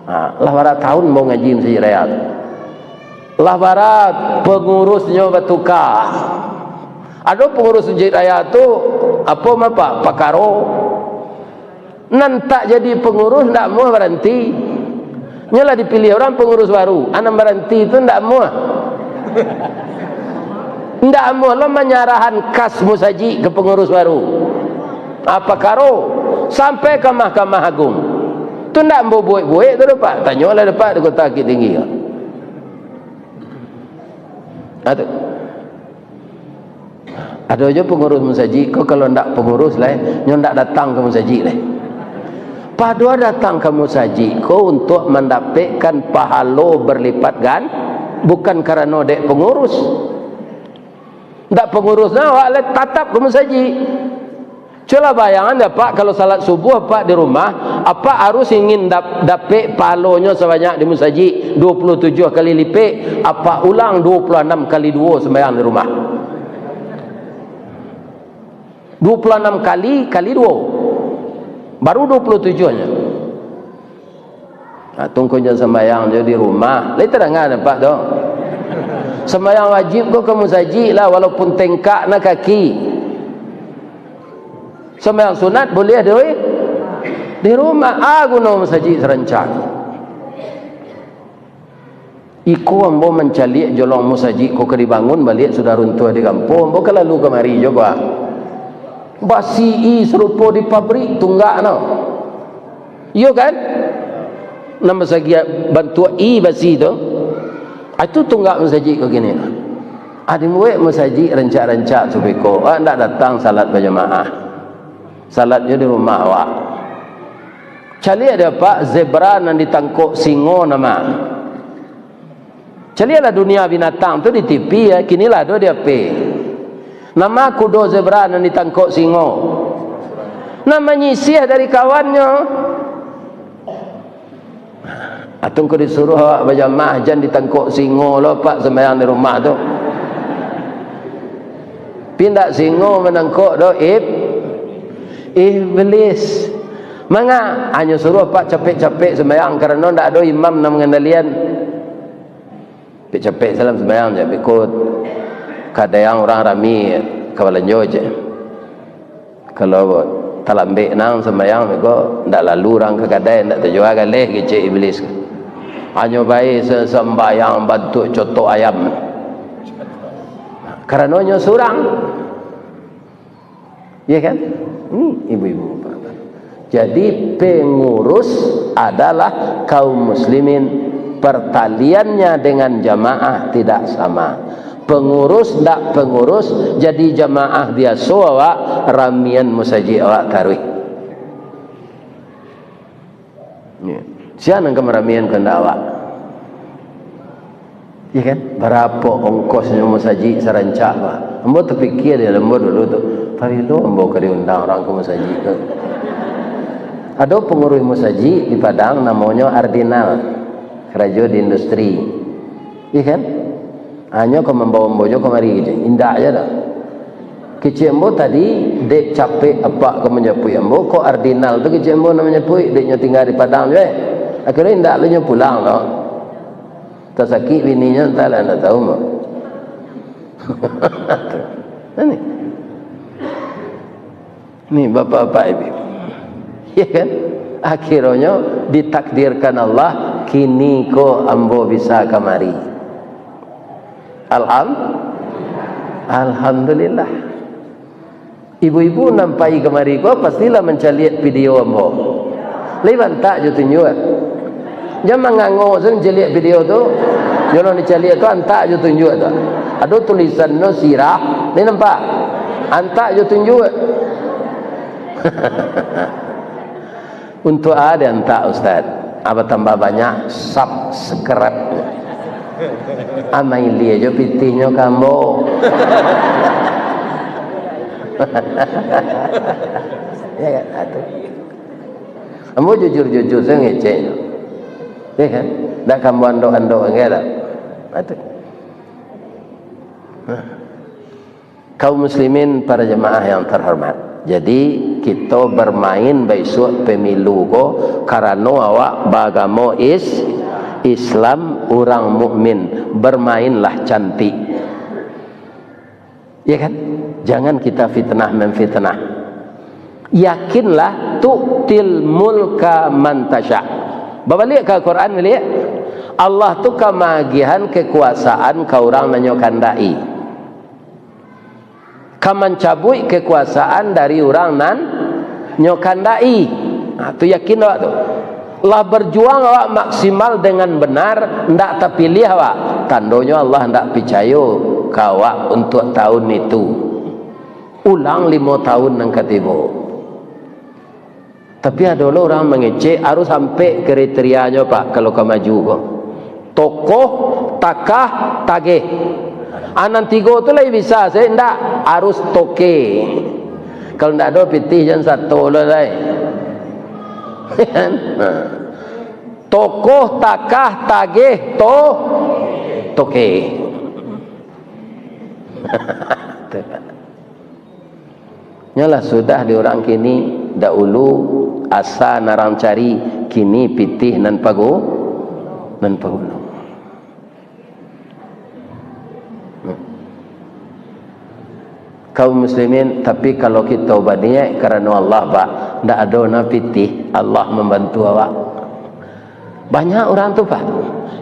ha, lah bara tahun ambo ngaji Masajik Raya tu. Lah bara pangurusnyo batuka. Ado pangurus Masajik Raya tu, apo ma, Pak, pakaro. Nan tak jadi pangurus ndak amuah baranti. Nyo lah dipiliah urang pangurus baru. A nan baranti tu ndak amuah. Ndak amuah lo manyarahan kas musajik ka pangurus baru. Apo karo? Sampai ka Mahkamah Agung. Tu ndak ambo buek-buek tu doh, Pak. Tanyolah dek Pak di Kota Bukittinggi ko. Ado. Ado jo pangurus musajik ko, kalau ndak pangurus lai, nyo ndak datang ka musajik lai. Padohal datang ka musajik ko untuak mandapekkan pahalo berlipat gan-, bukan karano dek pangurus. Ndak pangurus nah, awak lai tatap ka musajik. Cubolah bayangan dek Apak, kalau salat subuah Apak di rumah, Apak harus ingin dap-, dapek pahalonyo sabanyak di musajik, dua puluh tujuah kali lipek, Apak ulang dua puluh anam kali duo sumbayang di rumah. Dua puluh anam kali, kali duo. Baru dua puluh tujuahnyo. Nah, tungku jan sambayang jo di rumah. Lai tadanga dek Apak tu. Sambayang wajib ko ka musajik lah, walaupun tengkak na kaki. Sambayang sunat buliah di, di rumah. A guno musajik sarancak. Iko ambo mancaliak jolong musajik ko ka dibangun baliak, sudah runtuah di kampuang, ambo ka lalu kamari juo, Pak. Basi i sarupo di pabrik tunggak no. Iyo kan? Nan basagi bantuak i basi tu. Ah, itu tunggak musajik ko kini. Ah, dibuek musajik rancak-rancak tu beko. Ah, ndak datang salat bajamaah. Salat jo di rumah awak. Caliak dek Apak zebra nan ditangkok singo nama. Caliaklah dunia binatang tu di T V, ya. Kini lah ado di H P. Nama kudo zebra nan ditangkok singo? Nan manyisiah dari kawannyo. Atau engkau disuruh awak bajamaah, jan ditangkok singo lo, Pak, sambayang di rumah tu. Pindak singo manangkok do, ib-, iblis. Manga, hanyo suruh, Pak, capek-capek sambayang, karano ndak ado imam nan mangandalian. Capek-capek salam sambayang je, bikut kadayang urang rami ka balanjo je. Kalau talambek nang sambayang, beko ndak lalu urang ka kadai, ndak tajua galeh kecek iblis. Hanyo bae se-, sambayang bantuak cotok ayam. Karano nyo surang. Iya kan? Ini ibu-ibu, bapak-bapak. Jadi, pengurus adalah kaum muslimin, pertaliannya dengan jamaah tidak sama. Pengurus ndak pengurus, jadi jamaah biaso awak ramian musajik awak taruih. Ya. Sia nan ka maramian kandak awak? Iya kan? Barapo ongkosnyo musajik sarancak, Pak? Ambo tapikia di ambo dulu tu, "Pabilo ambo ka diundang urang ka musajik tu?" Ado panguruih musajik di Padang namonyo Ardinal, karajo di industri. Iya kan? Hanyo ka mambawa ambo jo kamari, kecek. Indak je dah. Kecek ambo tadi, dek capek apak ka manjapuik ambo, kok Ardinal tu kecek ambo nak manjapuik, dek nyo tingga di Padang juo, eh. Akhirnyo indak lo nyo pulang tu. Tasakik bininyo, antahlah, ndak tahu ambo. Ini. Ni, bapak-bapak, ibu. Ya kan? Akhirnyo ditakdirkan Allah, kini ko ambo bisa kamari. Alham-, Alhamdulillah. Ibu-ibu nan pai kamari ko, pastilah mancaliak video ambo. Lai antak jo tunjuak. Jan mangango sajo caliak video tu. Nyo nan dicaliak tu antak jo tunjuak tu. Ado tulisannyo sirah, ni nampak. Antak jo tunjuak. Untuak a diantak, Ustaz? A batambah banyak subscribe. A mailia jo pitihnyo ka ambo. Ya kan? Atuh. Ambo jujur-jujur sajo ngeceknyo. Ya kan? Ndak ka ambo andok-andok lagi dah. Atuh. Nah. Kaum muslimin, para jamaah yang terhormat. Jadi, kito bermain baisuak pemilu ko, karano awak baagamo is-, Islam, urang mukmin. Bermainlah cantik. Ya kan? Jangan kita fitnah memfitnah. Yakinlah, tu'til mulka man tasya. Babaliak ka Quran baliak. Allah tu ka maagiahan kekuasaan ka urang nan nyo kandaki. Ka mancabuik kekuasaan dari urang nan nyo kandaki. Ha, tu yakin awak tu. Lah berjuang awak maksimal dengan benar, ndak tapiliah awak. Tandonyo Allah ndak picayo ka awak untuak tahun itu. Ulang limo tahun nan ka tibo. Tapi ado lo urang mangecek, harus ampek kriterianyo, Pak, kalau ka maju ko. Tokoh, takah, tageh. A, nan tigo tu lai bisa, se ndak, harus toke. Kalau ndak ado pitih, jan sato lo lai. Nah. Tokoh, takah, tageh, to-, toke. Nyolah sudah di urang kini, dahulu asa nan urang cari, kini pitih nan pagu-, nan paguno. Kaum muslimin, tapi kalau kito baniaik karano Allah, Pak, ndak ado nan pitih, Allah mambantu awak. Banyak urang tu, Pak.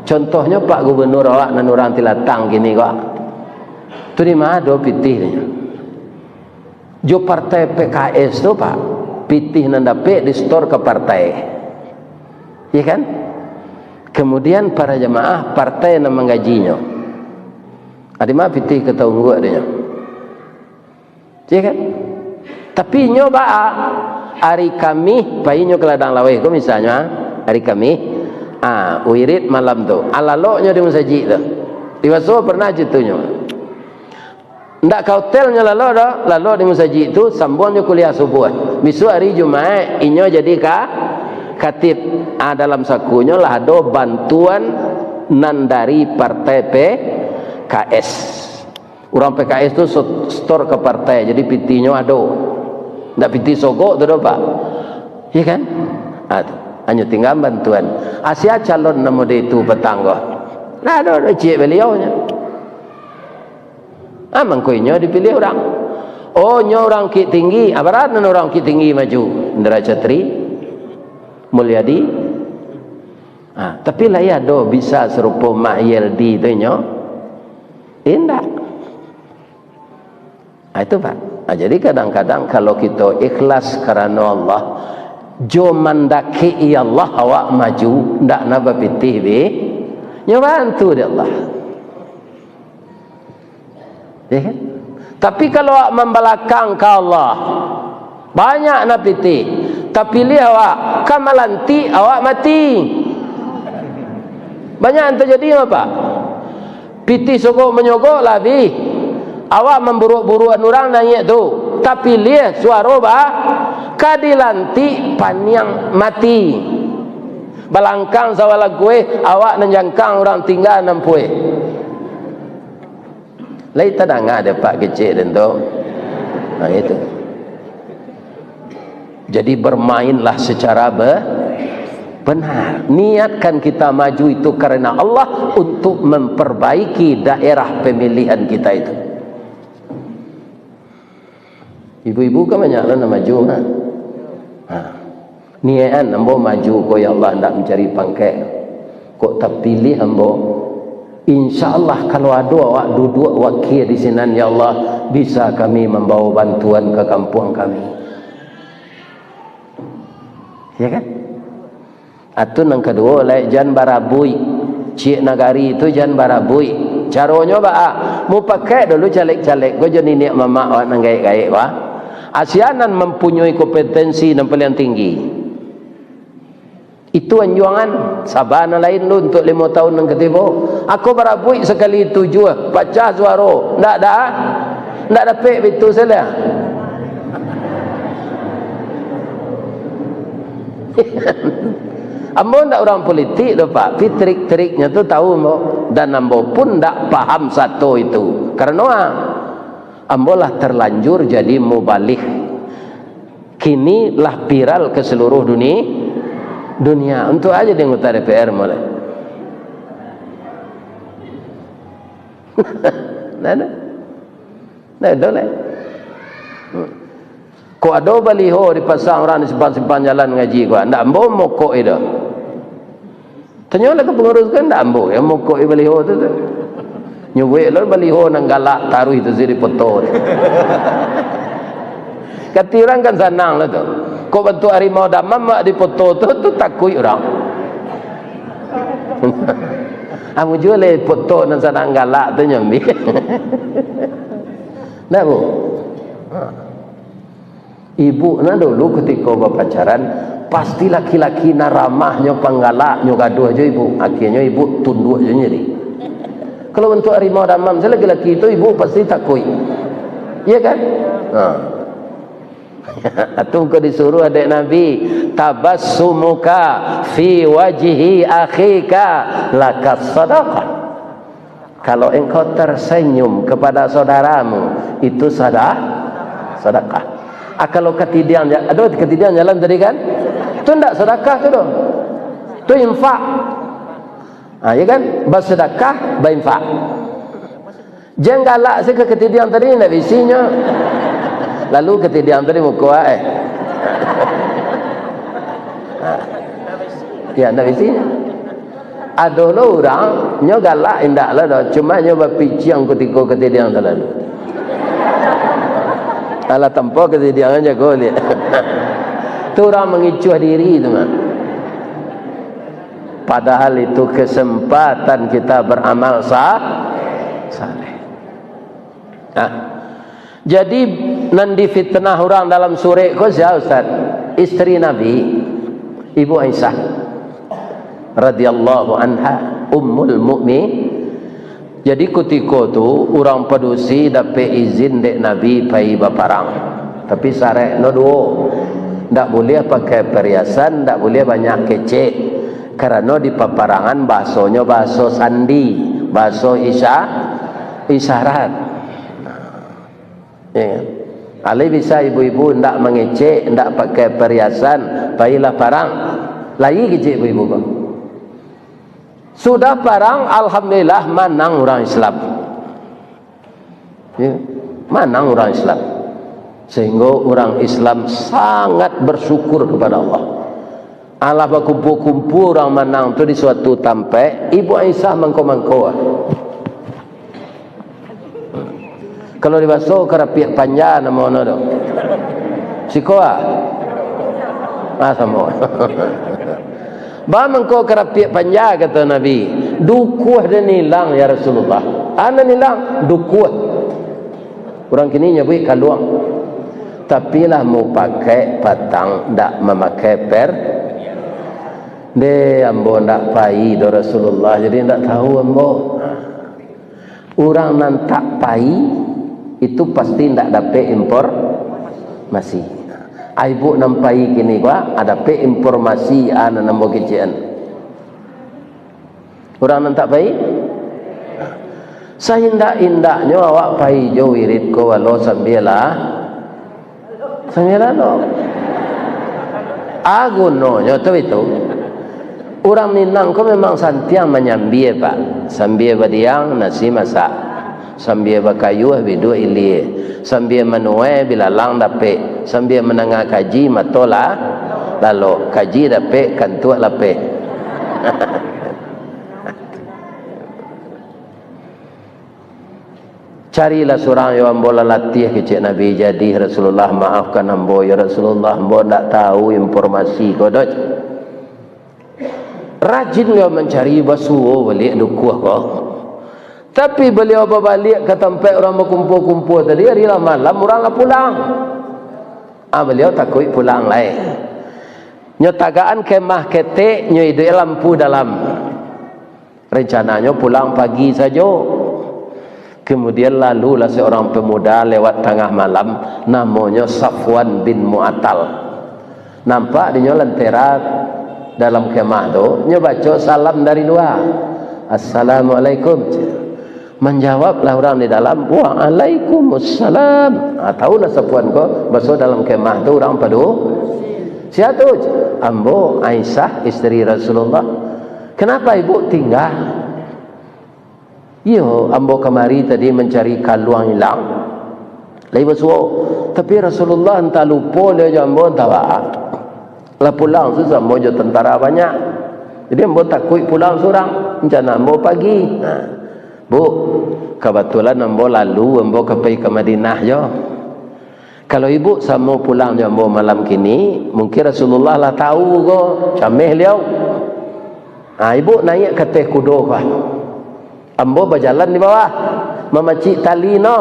Contohnyo Pak Gubernur awak nan urang tilatang kini ko. Tu di ma ado pitihnyo? Jo partai P K S tu, Pak, pitih nan dapek di-store ka partai. Iya kan? Kemudian para jamaah partai nan manggajinyo. Adi ma pitih ka taungguak dinyo? Iya kan? Tapi inyo baa, ari Kamih, pai inyo ka ladang laweh ko misalnyo, ah, ari Kamih, ah, wirid malam tu, ah, lalok nyo di musajik tu. Di Baso pernah citonyo. Ndak ka hotel nyo lalok doh, lalok di musajik tu, sambuang jo kuliah subuah. Bisuak ari Jumaik, inyo jadi ka-, katib. Ah, dalam sakunyo lah ado bantuan nan dari partai P K S. Urang P K S tu so-, store ka partai, jadi pitihnyo ado. Ndak pitih sogok tu doh, Pak. Iya kan? Ah, tu. Hanyo tingga bantuan. Ah, sia calon nan mode itu patang ko? Ndak ado, ado ciek baliau nyo. Ah, mangko inyo dipilih urang. Oh, nyo urang Bukittinggi. Ah, bara nan urang Bukittinggi maju? Indra Catri, Mulyadi. Ah, tapi lai ado bisa sarupo Mak Yeldi tu nyo? Indak. Ah, itu, Pak. Ah, jadi kadang-kadang kalau kito ikhlas karano Allah, jo mandakek-i Allah awak maju, ndak na bapitih be, nyo bantu dek Allah. Ya kan? Tapi kalau awak mambalakang ka Allah, banyak na pitih. Tapilih awak, ka malantik awak mati. Banyak nan tajadi, Pak. Pitih sogok manyogok lah abih. Awak mamburuak-buruakan urang naiak tu. Tapilih suaro ba, ka dilantik paniang mati. Balangkang sawalah kueh, awak nan jangkang, urang tingga nan pueh. Lai tadanga dek Pak kecek den tu? Nah, itu. Jadi, bermainlah secara be-, benar. Niatkan kita maju itu karena Allah untuk memperbaiki daerah pemilihan kita itu. Ibu-ibu kan banyak lah nak maju, kan? Ha. Niakan ambo maju ko, ya Allah, ndak mancari pangkek. Kok tapilih ambo, insya Allah, kalau ado awak duduak wakia di sinan, ya Allah, bisa kami mambawa bantuan ka kampuang kami. Ya kan? Atu nan kaduo, lai jan barabuik. Ciek nagari tu jan barabuik. Caronyo baa? Mupakaik dulu caleg-caleg ko jo niniak mamak awak nan gaek-gaek ko, ah. Sia nan mampunyoi kompetensi nan paliang tinggi. Itu anjuangan, saba nan lain dulu untuak limo taun nan ka tibo. Ako barabuik sakali tujuah, pacah suaro, ndak da, ndak dapek bitu salah. Ambo ndak urang politik doh, Pak, tapi trik-triknyo tu tahu ambo, dan ambo pun ndak paham sato itu. Karano, ah, ambo lah terlanjur jadi mubalig. Kini lah viral ke seluruh duni-, dunia. Untuak aja di anggota D P R mulai. Nah, nah. Nah, itu lah. Kok ado baliho dipasang urang di simpang-simpang jalan ngaji ko, ndak ambo mokok itu. Tanyolah ka pangurus ko, ndak ambo yang mokok-i baliho tu, tu. Nyubuik lo baliho nan galak taruih tu, si dipoto tu. Kati urang kan sanang lah tu. Kok bantuak harimau damam mak dipoto tu, tu takuik urang. Amu juo le poto nan sanang galak tu nyambi. Ndak, Bu? Ha. Ibu nah dulu kutiko bapacaran, pasti laki-laki nan ramah nyo, panggalak nyo, gaduah jo ibu. Akhianyo ibu tunduak jo nyo jadi. Kalau bantuak harimau damam, se laki-laki tu ibu pasti takuik. Iya kan? Ha. Atau ko disuruah dek Nabi, "Tabassumuka fi wajhi akhika lakas sadaqah." Kalau engkau tersenyum kepada saudaramu, itu sada-, sadakah. Ah, kalau katidiang ja-, aduh, katidiang jalan tadi kan? Tu ndak sadakah tu doh. Tu infak. Ah, ya kan? Basadakah, bainfak. Jan galak se ka katidiang tadi, ndak bisinyo. Lalu katidiang tadi muko, eh. Ah. Ya, ndak bisinyo. Ado lo urang, nyo galak indak lah doh, cuma nyo bapiciang kutiko katidiang talalu. Alah tampo katidiang jago liak. Tu urang mangicuah diri tu mah. Padahal itu kesempatan kita beramal sa-, saleh. Nah, jadi, nan difitnah urang dalam surek ko sia, Ustaz? Isteri Nabi, Ibu Aisyah radhiyallahu anha, Ummul Mukmin. Jadi, kutiko tu, urang padusi dapek izin dek Nabi pai baparang. Tapi, syaratnyo duo. Ndak buliah pakai pariasan, ndak buliah banyak kecek. Karano di paparangan bahasonyo bahaso sandi, bahaso isya-, isyarat. Ya kan? Alai bisa ibu-ibu ndak mangecek, ndak pakai pariasan, pailah parang. Lai kecek ibu-ibu ko. Sudah parang, alhamdulillah, manang urang Islam. Ya, manang urang Islam. Sehingga urang Islam sangat bersyukur kepada Allah. Alah bakumpul-kumpul urang Minang tu di suatu tampek, Ibu Aisyah mangko-mangko. Kalau di baso karapiak panja namo no tu. Siko ah. Ah, samo. Ba mangko karapiak panja, kato Nabi. Dukuah den ilang, ya Rasulullah. Anan ilang, dukuah. Urang kini nyabuik kaluang. Tapi lah mupakaik patang, ndak mamakai per. Deh, ambo ndak pai doh Rasulullah, jadi ndak tahu ambo. Urang nan tak pai, itu pasti ndak dapek informasi. Ai, Buk, nan pai kini ko, ah, dapek informasi, ah, nan ambo kecekan. Urang nan tak pai, saindak-indaknyo awak pai jo wirid ko, walau sambia lah, sambia lalok. Ah, gunonyo tu itu. Urang Minang ko memang santiang manyambia, Pak. Sambia badiang, nasi masak. Sambia bakayuah, biduak ilia. Sambia manuai, bilalang dapek. Sambia mandanga kaji, mato lah lalok. Kaji dapek, kantuak lapeh. Carilah surang yo ambo lah latiah, kecek Nabi. Jadi Rasulullah, maafkan ambo, ya Rasulullah, ambo ndak tahu informasi ko doh. Rajin baliau mancari, basuo baliak dukuah ko. Tapi baliau babaliak ka tampek urang bakumpua-kumpua tadi, ari lah malam, urang lah pulang. Ah, baliau takuik pulang lai. Nyo tagaan kemah ketek, nyo iduik lampu dalam. Rencananyo pulang pagi sajo. Kemudian lalulah seorang pemuda lewat tangah malam, namonyo Safwan bin Mu'attal. Nampak dinyo lentera dalam kemah tu, nyo baco salam dari lua. "Assalamualaikum." Manjawablah urang di dalam, "Waalaikumsalam." Ha, tahulah Safwan ko, baso dalam kemah tu urang padu. "Sia tu?" "Ambo Aisyah, isteri Rasulullah." "Kenapa ibu tinggal?" "Iyo, ambo kamari tadi mancari kaluang ilang, lai basuo, tapi Rasulullah antah lupo liau jo ambo, antah baa. Lah pulang sasamo jo tentara banyak. Jadi ambo takuik pulang surang, rencana ambo pagi." Nah, Bu, kabatulan ambo lalu, ambo ka pai ka Madinah jo. Kalau ibu samo pulang jo ambo malam kini, mungkin Rasulullah lah tahu ko, cameh liau. Ha, ibu naiak ka ateh kudo ko. Ambo bajalan di bawah, mamacik tali no.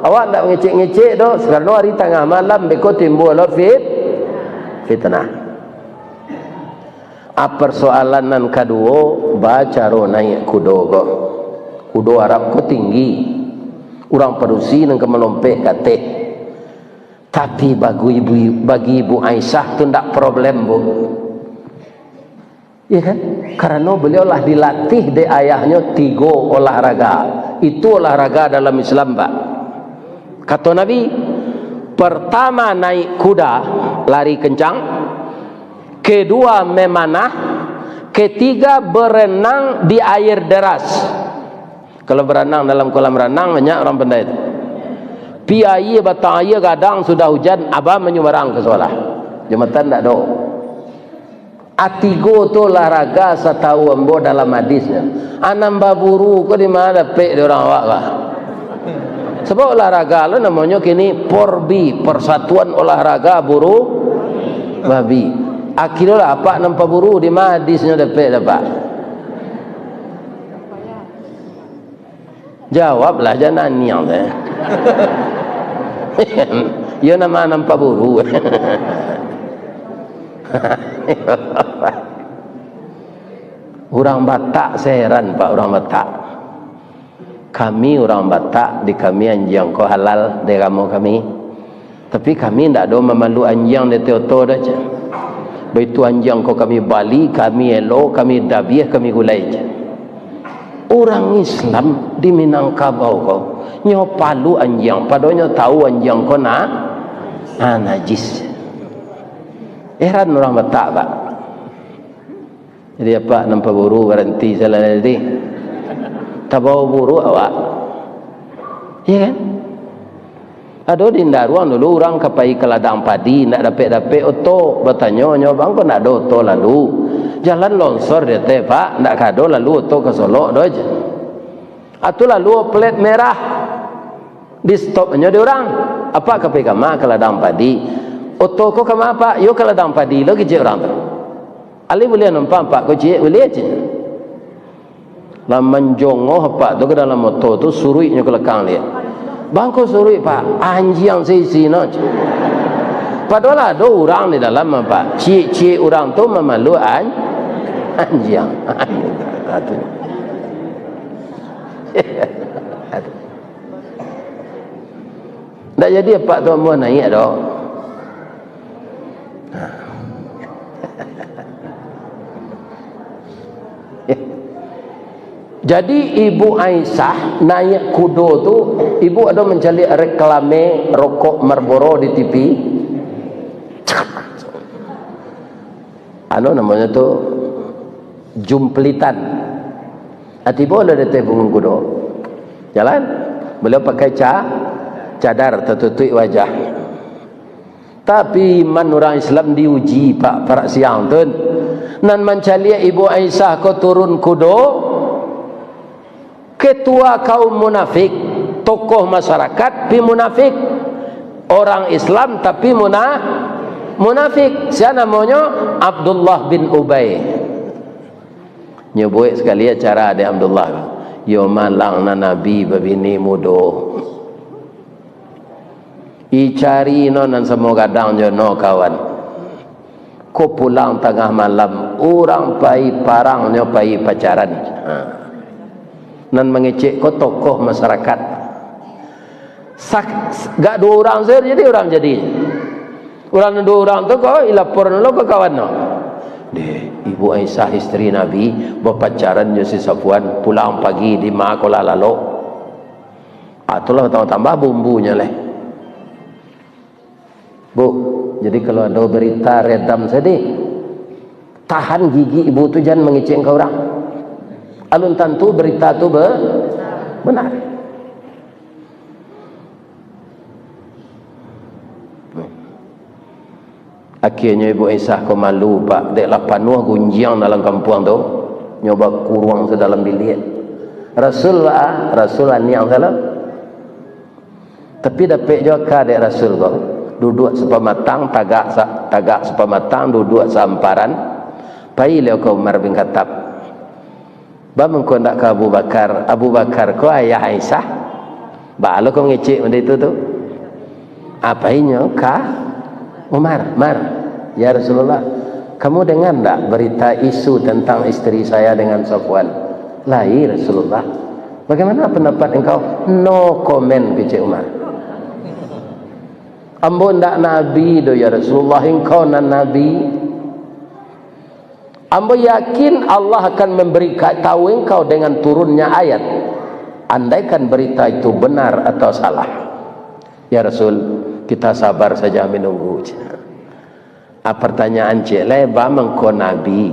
Awak ndak ngecek-ngecek doh, karano ari tangah malam beko timbua lo fit-, fitnah. A, persoalan nan kaduo, bacaro naiak kudo ko. Kudo Arab ko tinggi. Urang padusi nan ka malompek ka ateh. Tapi bagi ibu, bagi Ibu Aisyah tu ndak problem, Bu. Iya kan? Karano beliau lah dilatih dek ayahnyo tigo olahraga. Itu olahraga dalam Islam, Pak. Kato Nabi, pertama naik kuda, lari kencang, kedua memanah, ketiga berenang di air deras. Kalau berenang dalam kolam renang, banyak orang pandai tu. Pi aia, batang aia gadang, sudah hujan, abah manyubarang ka sakolah. Jambatan ndak ado. A, tigo tu olahraga satahu ambo dalam hadisnyo. A, nan baburu ko di ma dapek di urang awak ko? Sabab olahraga lo namonyo kini PORBI, Persatuan Olahraga Buru Babi. A, kiro lah apak nan paburu, di ma hadisnyo dapek dapat? Jawablah, jan naniang tu. Iyo, nan ma nan paburu. Urang Batak, saya heran, Pak, urang Batak. Kami urang Batak, di kami anjiang ko halal, di agamo kami. Tapi kami ndak ado mamalu anjiang di ateh oto doh, jar. Baitu anjiang ko kami bali, kami elo, kami dabiah, kami gulai, jar. Urang Islam di Minangkabau ko, nyo palu anjiang, padonyo tahu anjiang ko na-, na-, najis. Heran urang Batak, Pak. Jadi, apak nan paburu baranti salah tadi. Tabawa buru awak. Iya kan? Ado di Indaruang dulu, urang ka pai ka ladang padi, indak dapek-dapek oto, batanyo nyo, "Bang, ko ndak ado oto lalu? Jalan longsor di ateh, Pak, ndak ka ado lalu oto ka Solok doh," jar. Atu lalu plat merah, di stop nyo di urang. "Apak ka pai kama?" "Ka ladang padi." "Oto ko kama, Pak?" "Yo ka ladang padi lo," kecek urang tu. "Alih buliah numpang, Pak, ko ciek?" "Buliah," cek. Lah manjongoh apak tu ka dalam oto tu, suruiknyo ka balakang liak. "Bang, ko suruik, Pak?" "Anjiang se isi no," cek. Padahal ado urang di dalam, Pak. Ciek-ciek urang tu mamalu an-, anjiang. Atu. Atu. Ndak jadi apak tu amuah naiak doh. Jadi, Ibu Aisyah naiak kudo tu, ibu ado mancaliak reklame rokok Marlboro di T V. Anu namonyo tu, jumplitan. Ah, tibo lah di ateh punggung kudo. Jalan. Baliau pakai ca-, cadar tatutuik wajah. Tapi iman urang Islam diuji, Pak, parak siang tu. Nan mancaliak Ibu Aisyah ko turun kudo, ketua kaum munafik, tokoh masyarakat, pi munafik. Orang Islam tapi muna-, munafik. Sia namonyo? Abdullah bin Ubay. Nyo buek sakali acara dek Abdullah. Yo malang nan Nabi babini mudo. Icari no nan samo gadang jo no kawan. Ko pulang tangah malam, urang pai parang nyo pai pacaran. Ha. Nan mangecek ko tokoh masyarakat. Sak-, gak duo urang sajo jadi urang jadi. Urang duo urang tu ko, ilapor lo ka kawan no. "Deh, Ibu Aisyah isteri Nabi bapacaran jo si Safwan, pulang pagi di ma ko lah lalok." Ah, tu lah tambah-tambah bumbunyo leh. "Bu, jadi kalau ado berita redam sadih, tahan gigi ibu tu, jan mangecek ka urang. Alun tantu berita tu be-, benar." Akhianyo Ibu Aisyah ko malu, Pak, dek lah panuah gunjiang dalam kampuang tu, nyo bakuruang se dalam biliak. Rasul, ah, Rasul aniang salah. Tapi dapek jo aka dek Rasul ko. Duduak sapamatang, tagak sa-, tagak sapamatang, duduak saamparan. Pai liau ka Umar bin Khattab. "Ba mangko ndak ka Abu Bakar? Abu Bakar ko ayah Aisyah." Baa lo ko mangecek mode itu tu? Apo inyo ka Umar? "Mar, ya Rasulullah, kamu dengar ndak berita isu tentang isteri saya dengan Safwan?" "Lai, Rasulullah." "Bagaimana pendapat engkau?" "No comment," kecek Umar. "Ambo ndak nabi doh, ya Rasulullah, engkau nan nabi." Ambo yakin Allah akan memberi ka-, tahu engkau dengan turunnya ayat, andaikan berita itu benar atau salah. Ya Rasul, kita sabar saja menunggu. Ah, pertanyaan ciek lai, ba mangko Nabi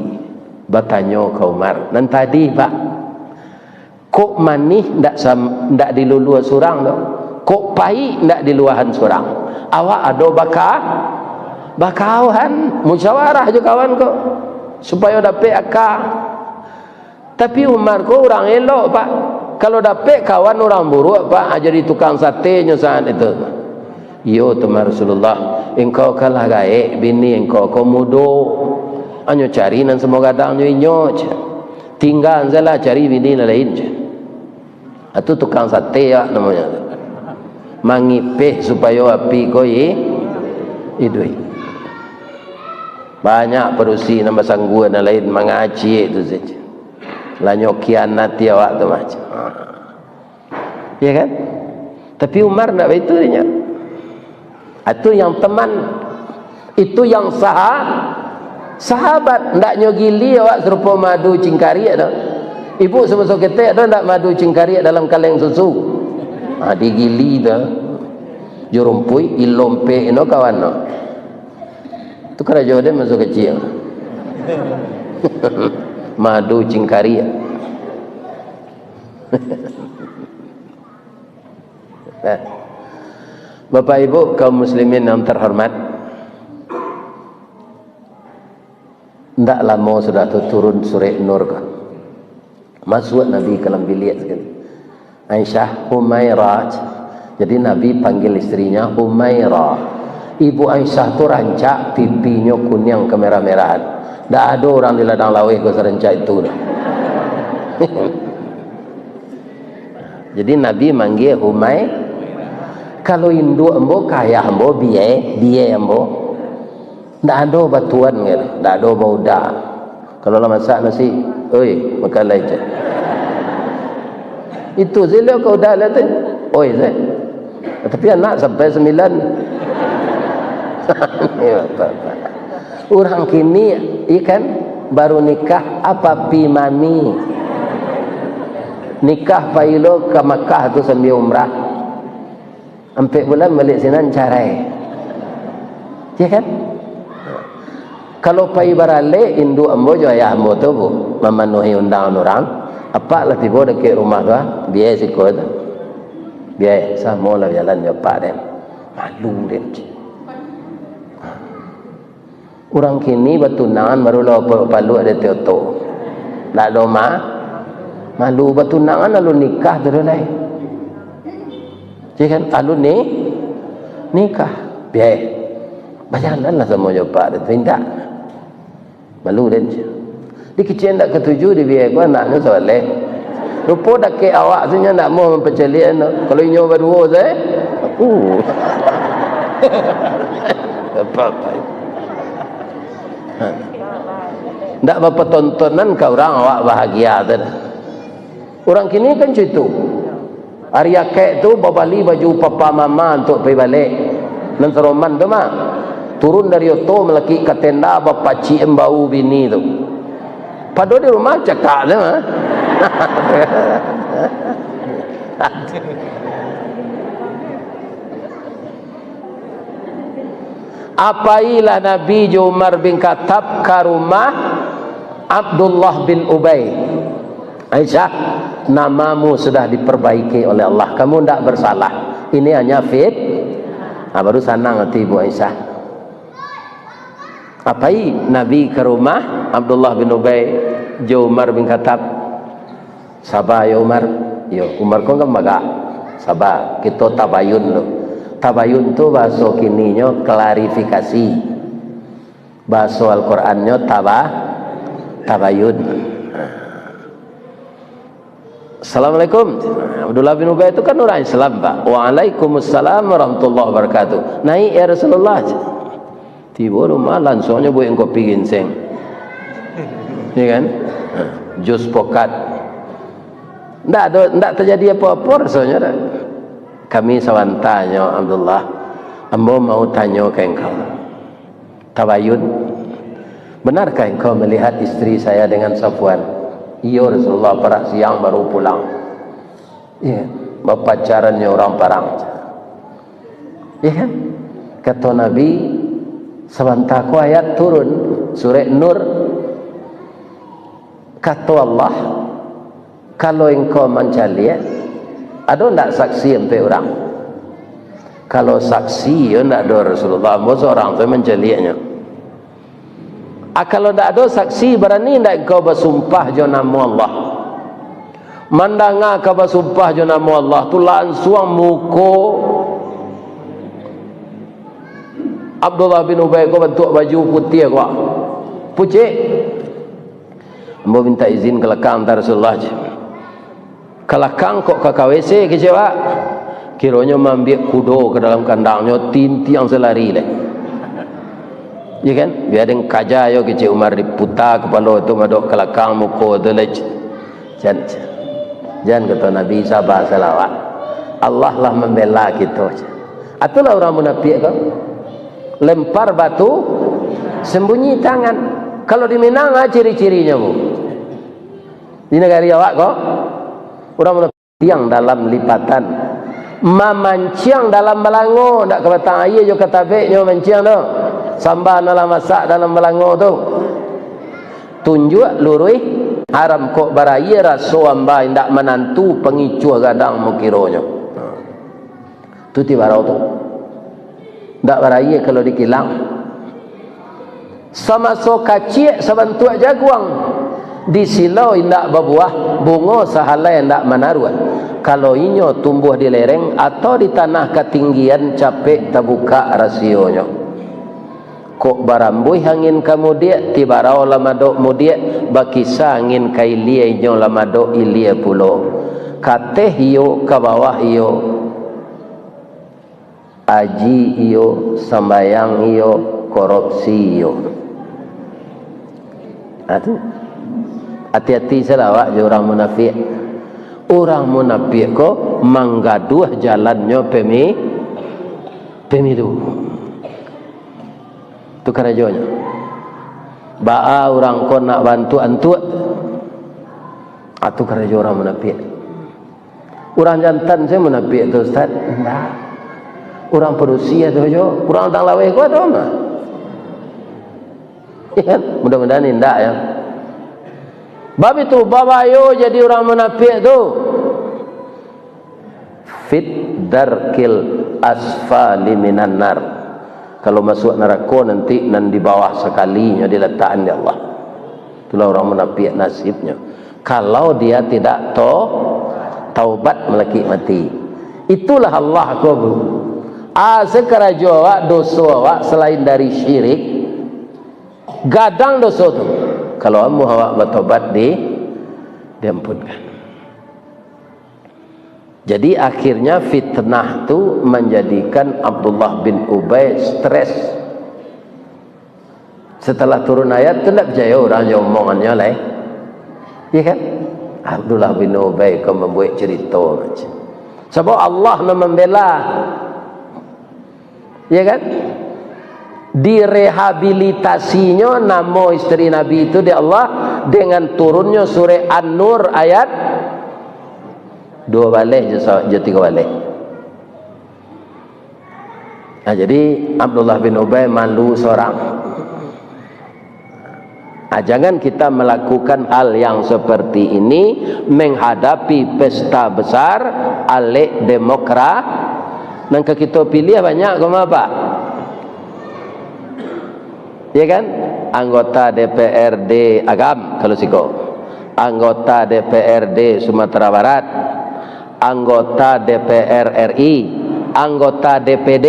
batanyo ka Umar, nan tadi, Pak. Kok manih ndak sam-, ndak dilulua surang tu. Kok paik ndak diluahan surang. Awak ado baka-, bakawan, musyawarah jo kawan ko, supayo dapek aka. Tapi Umar ko urang elok, Pak. Kalau dapek kawan urang buruak, Pak, jadi tukang sate nyo saat itu. Iyo, Tuan Rasulullah, engkau kan lah gaek, bini engkau ko mudo. Anyo cari nan samo gadang jo inyo, ceh. Tingga sajolah, cari bini nan lain, ceh. Itu tukang sate awak namonyo. Mangipeh supayo api ko i-, iduik. Banyak padusi nan basanggua nan lain mangacik tu sajo. Lah nyo kianati awak tu mah. Ya kan? Tapi Umar ndak baitu dinyo. Itu yang teman. Itu yang saha-, sahabat. Ndak nyo gili awak sarupo madu cingkariak tu. Ibu samoso ketek tu ndak madu cingkariak dalam kaleng susu. Ha, digili tu. Jo rumpuik, ilompek no kawan no. Tu karajo den maso kecik. Madu cingkariak. Nah. Bapak Ibu kaum muslimin yang terhormat, ndak lamo sudah tu turun surek Nur ko. Masuak Nabi ka dalam biliak sakali. "Aisyah, Humairah." Jadi Nabi panggil istrinya Humairah. Ibu Aisyah tu rancak, pipinyo kuniang kemerah-merahan. Ndak ado urang di ladang laweh ko sarancak itu. Jadi Nabi manggil Humai. Kalau induak ambo, ka ayah ambo, biai, biai ambo. Ndak ado batuan kan, ndak ado bauda. Kalau lah masak nasi, "Oi, makan lai, Cak." Itu sajo lah kau uda lah tu. "Oi, Cak." Tapi anak sampai sambilan. Urang kini, ikan baru nikah, apa pi mami. Nikah pai lo ka Makkah tu sambia umrah. Ampek bulan baliak sinan carai. Ya kan? Kalau pai baralek, induak ambo jo ayah ambo tu, Bu, mamanuhi undangan urang, apak lah tibo dakek rumah tu, ah, biai siko tu. Biai, samo lah bajalan jo apak den. Malu den. Urang kini batunangan baru lah paluak-paluak di oto. Ndak ado ma-, malu batunangan lalu nikah tu doh lai. Ya kan? Alun ni, nikah. Biai. Bajalanlah samo jo apak tu, indak. Malu den. Di kecek ndak katuju di biai ko anaknyo soleh. Rupo dakek awak tu nyo ndak mau mampacaliak no. Kalau inyo baduo sae, uh. Apa-apa. Ha. Ndak bapatontonan ka urang awak bahagia tu. Urang kini kan cuitu. Ari akaik tu babali baju papa mama untuak pai balek. Nan saroman tu mah. Turun dari oto malakik ka tenda bapacik bau bini tu. Pado di rumah cakak tu mah. Apailah Nabi jo Umar bin Khattab ka rumah Abdullah bin Ubay. "Aisyah, namamu sudah diperbaiki oleh Allah. Kamu ndak bersalah. Ini hanya fit-," ah, baru sanang hati Ibu Aisyah. Apai Nabi ka rumah Abdullah bin Ubay jo Umar bin Khattab. "Saba yo Umar." Yo, Umar ko kan bagak. "Saba, kito tabayun dulu." Tabayun tu bahaso kininyo klarifikasi. Bahaso Al-Qurannyo taba-, tabayun. "Assalamualaikum." Abdullah bin Ubay tu kan urang Islam, Pak. "Waalaikumussalam warahmatullahi wabarakatuh. Naik, ya Rasulullah." Tibo rumah, langsuangnyo buek kopi ginseng. Ya kan? Jus pokat. Ndak ado, ndak tajadi apo-apo rasonyo dak. "Kami sabantanyo, Abdullah. Ambo mau tanyo ka engkau. Tabayun, benarkah engkau melihat istri saya dengan Safwan?" "Iyo, Rasulullah, parak siang baru pulang." Iya, bapacaran jo urang parang. Iya kan? Kato Nabi, sabanta ko ayat turun, surek Nur. Kato Allah, "Kalau engkau mancaliak, ado ndak saksi ampek urang?" "Kalau saksi, yo ndak ado, Rasulullah, ambo sorang tu mancaliaknyo." "Ah, kalau ndak ado saksi, barani ndak engkau basumpah jo namo Allah?" Mandanga ka basumpah jo namo Allah tu, lansuang muko Abdullah bin Ubay ko bantuak baju putiah ko. "Pucik, ambo minta izin ka lakang," kata Rasulullah, ceh. "Ka lakang kok ka, ka W C kecek awak?" Kironyo maambiak kudo ka dalam kandangnyo, tintiang salari lai. Iya kan? Bia den kaja yo kecek Umar, diputa kapalo tu madok ka lakang muko tu lai. Jan, jan. Jan, kato Nabi, saba sajo lah awak. Allah lah mambela kito. Itulah urang munafik ko. Lempar batu, sembunyi tangan. Kalau di Minang, ah, ciri-cirinyo, Bu. Di nagari awak ko, urang munafik. Tiang dalam lipatan, mamanciang dalam balango, ndak ka batang aia jo katabeknyo manciang tu. Samba nan lah masak dalam balango tu. Tunjuak luruih, haram kok baraia, raso amba indak manantu, pangicuah gadang mukironyo. Tu ti barau tu. Ndak baraia kalau dikilang. Samaso kaciak sabantuak jaguang, di silo indak babuah, bungo sahalai indak manaruak. Kalau inyo tumbuah di lereng atau di tanah katinggian, capek tabukak rasionyo. Kok barambuih angin ka mudiak, tibarau lah madok mudiak, bakisa angin ka ilia, inyo lah madok ilia pulo. Ka ateh iyo, ka bawah iyo. Aji iyo, sambayang iyo, korupsi iyo. Ha, tu. Ati-ati salah awak jo urang munapiak. Urang munapiak ko manggaduah jalannyo pemi-, pemilu. Tu karajonyo. Baa urang ko nak baantuak-antuak. Ha, tu karajo urang munapiak. Urang jantan sajo munapiak tu, Ustaz? Indak. Urang padusi tu jo. Urang tang laweh ko ado mah. Iyo kan? Mudah-mudahan indak, yo. Bab itu, babayo jadi urang munapiak tu. Fit darkil asfali minan nar. Kalau masuak narako nanti nan di bawah sakalinyo dilatakan dek Allah. Itulah urang munapiak nasibnyo. Kalau dia tidak to-, taubat malakik mati. Itulah Allah ko, Bu. Asa karajo awak, doso awak selain dari syirik, gadang doso tu. Kalau amuah awak batobat di-, diampunkan. Jadi, akhirnya fitnah tu manjadikan Abdullah bin Ubay stres. Setelah turun ayat tu, ndak picayo urang jo omongannyo lai. Iya kan? Abdullah bin Ubay ko mambuek carito macam. Sabab Allah nan mambela. Ya kan? Direhabilitasinyo namo isteri Nabi itu dek Allah dengan turunnyo surah An-Nur ayat duo baleh jo sa-, jo tigo baleh. Nah, jadi Abdullah bin Ubay malu sorang. Ah, jangan kita melakukan hal yang seperti ini menghadapi pesta besar alek demokrat. Nan ka kito piliah banyak ko mah, Pak. Ya kan? Anggota D P R D Agam, kalau siko. Anggota D P R D Sumatera Barat. Anggota D P R R I. Anggota D P D.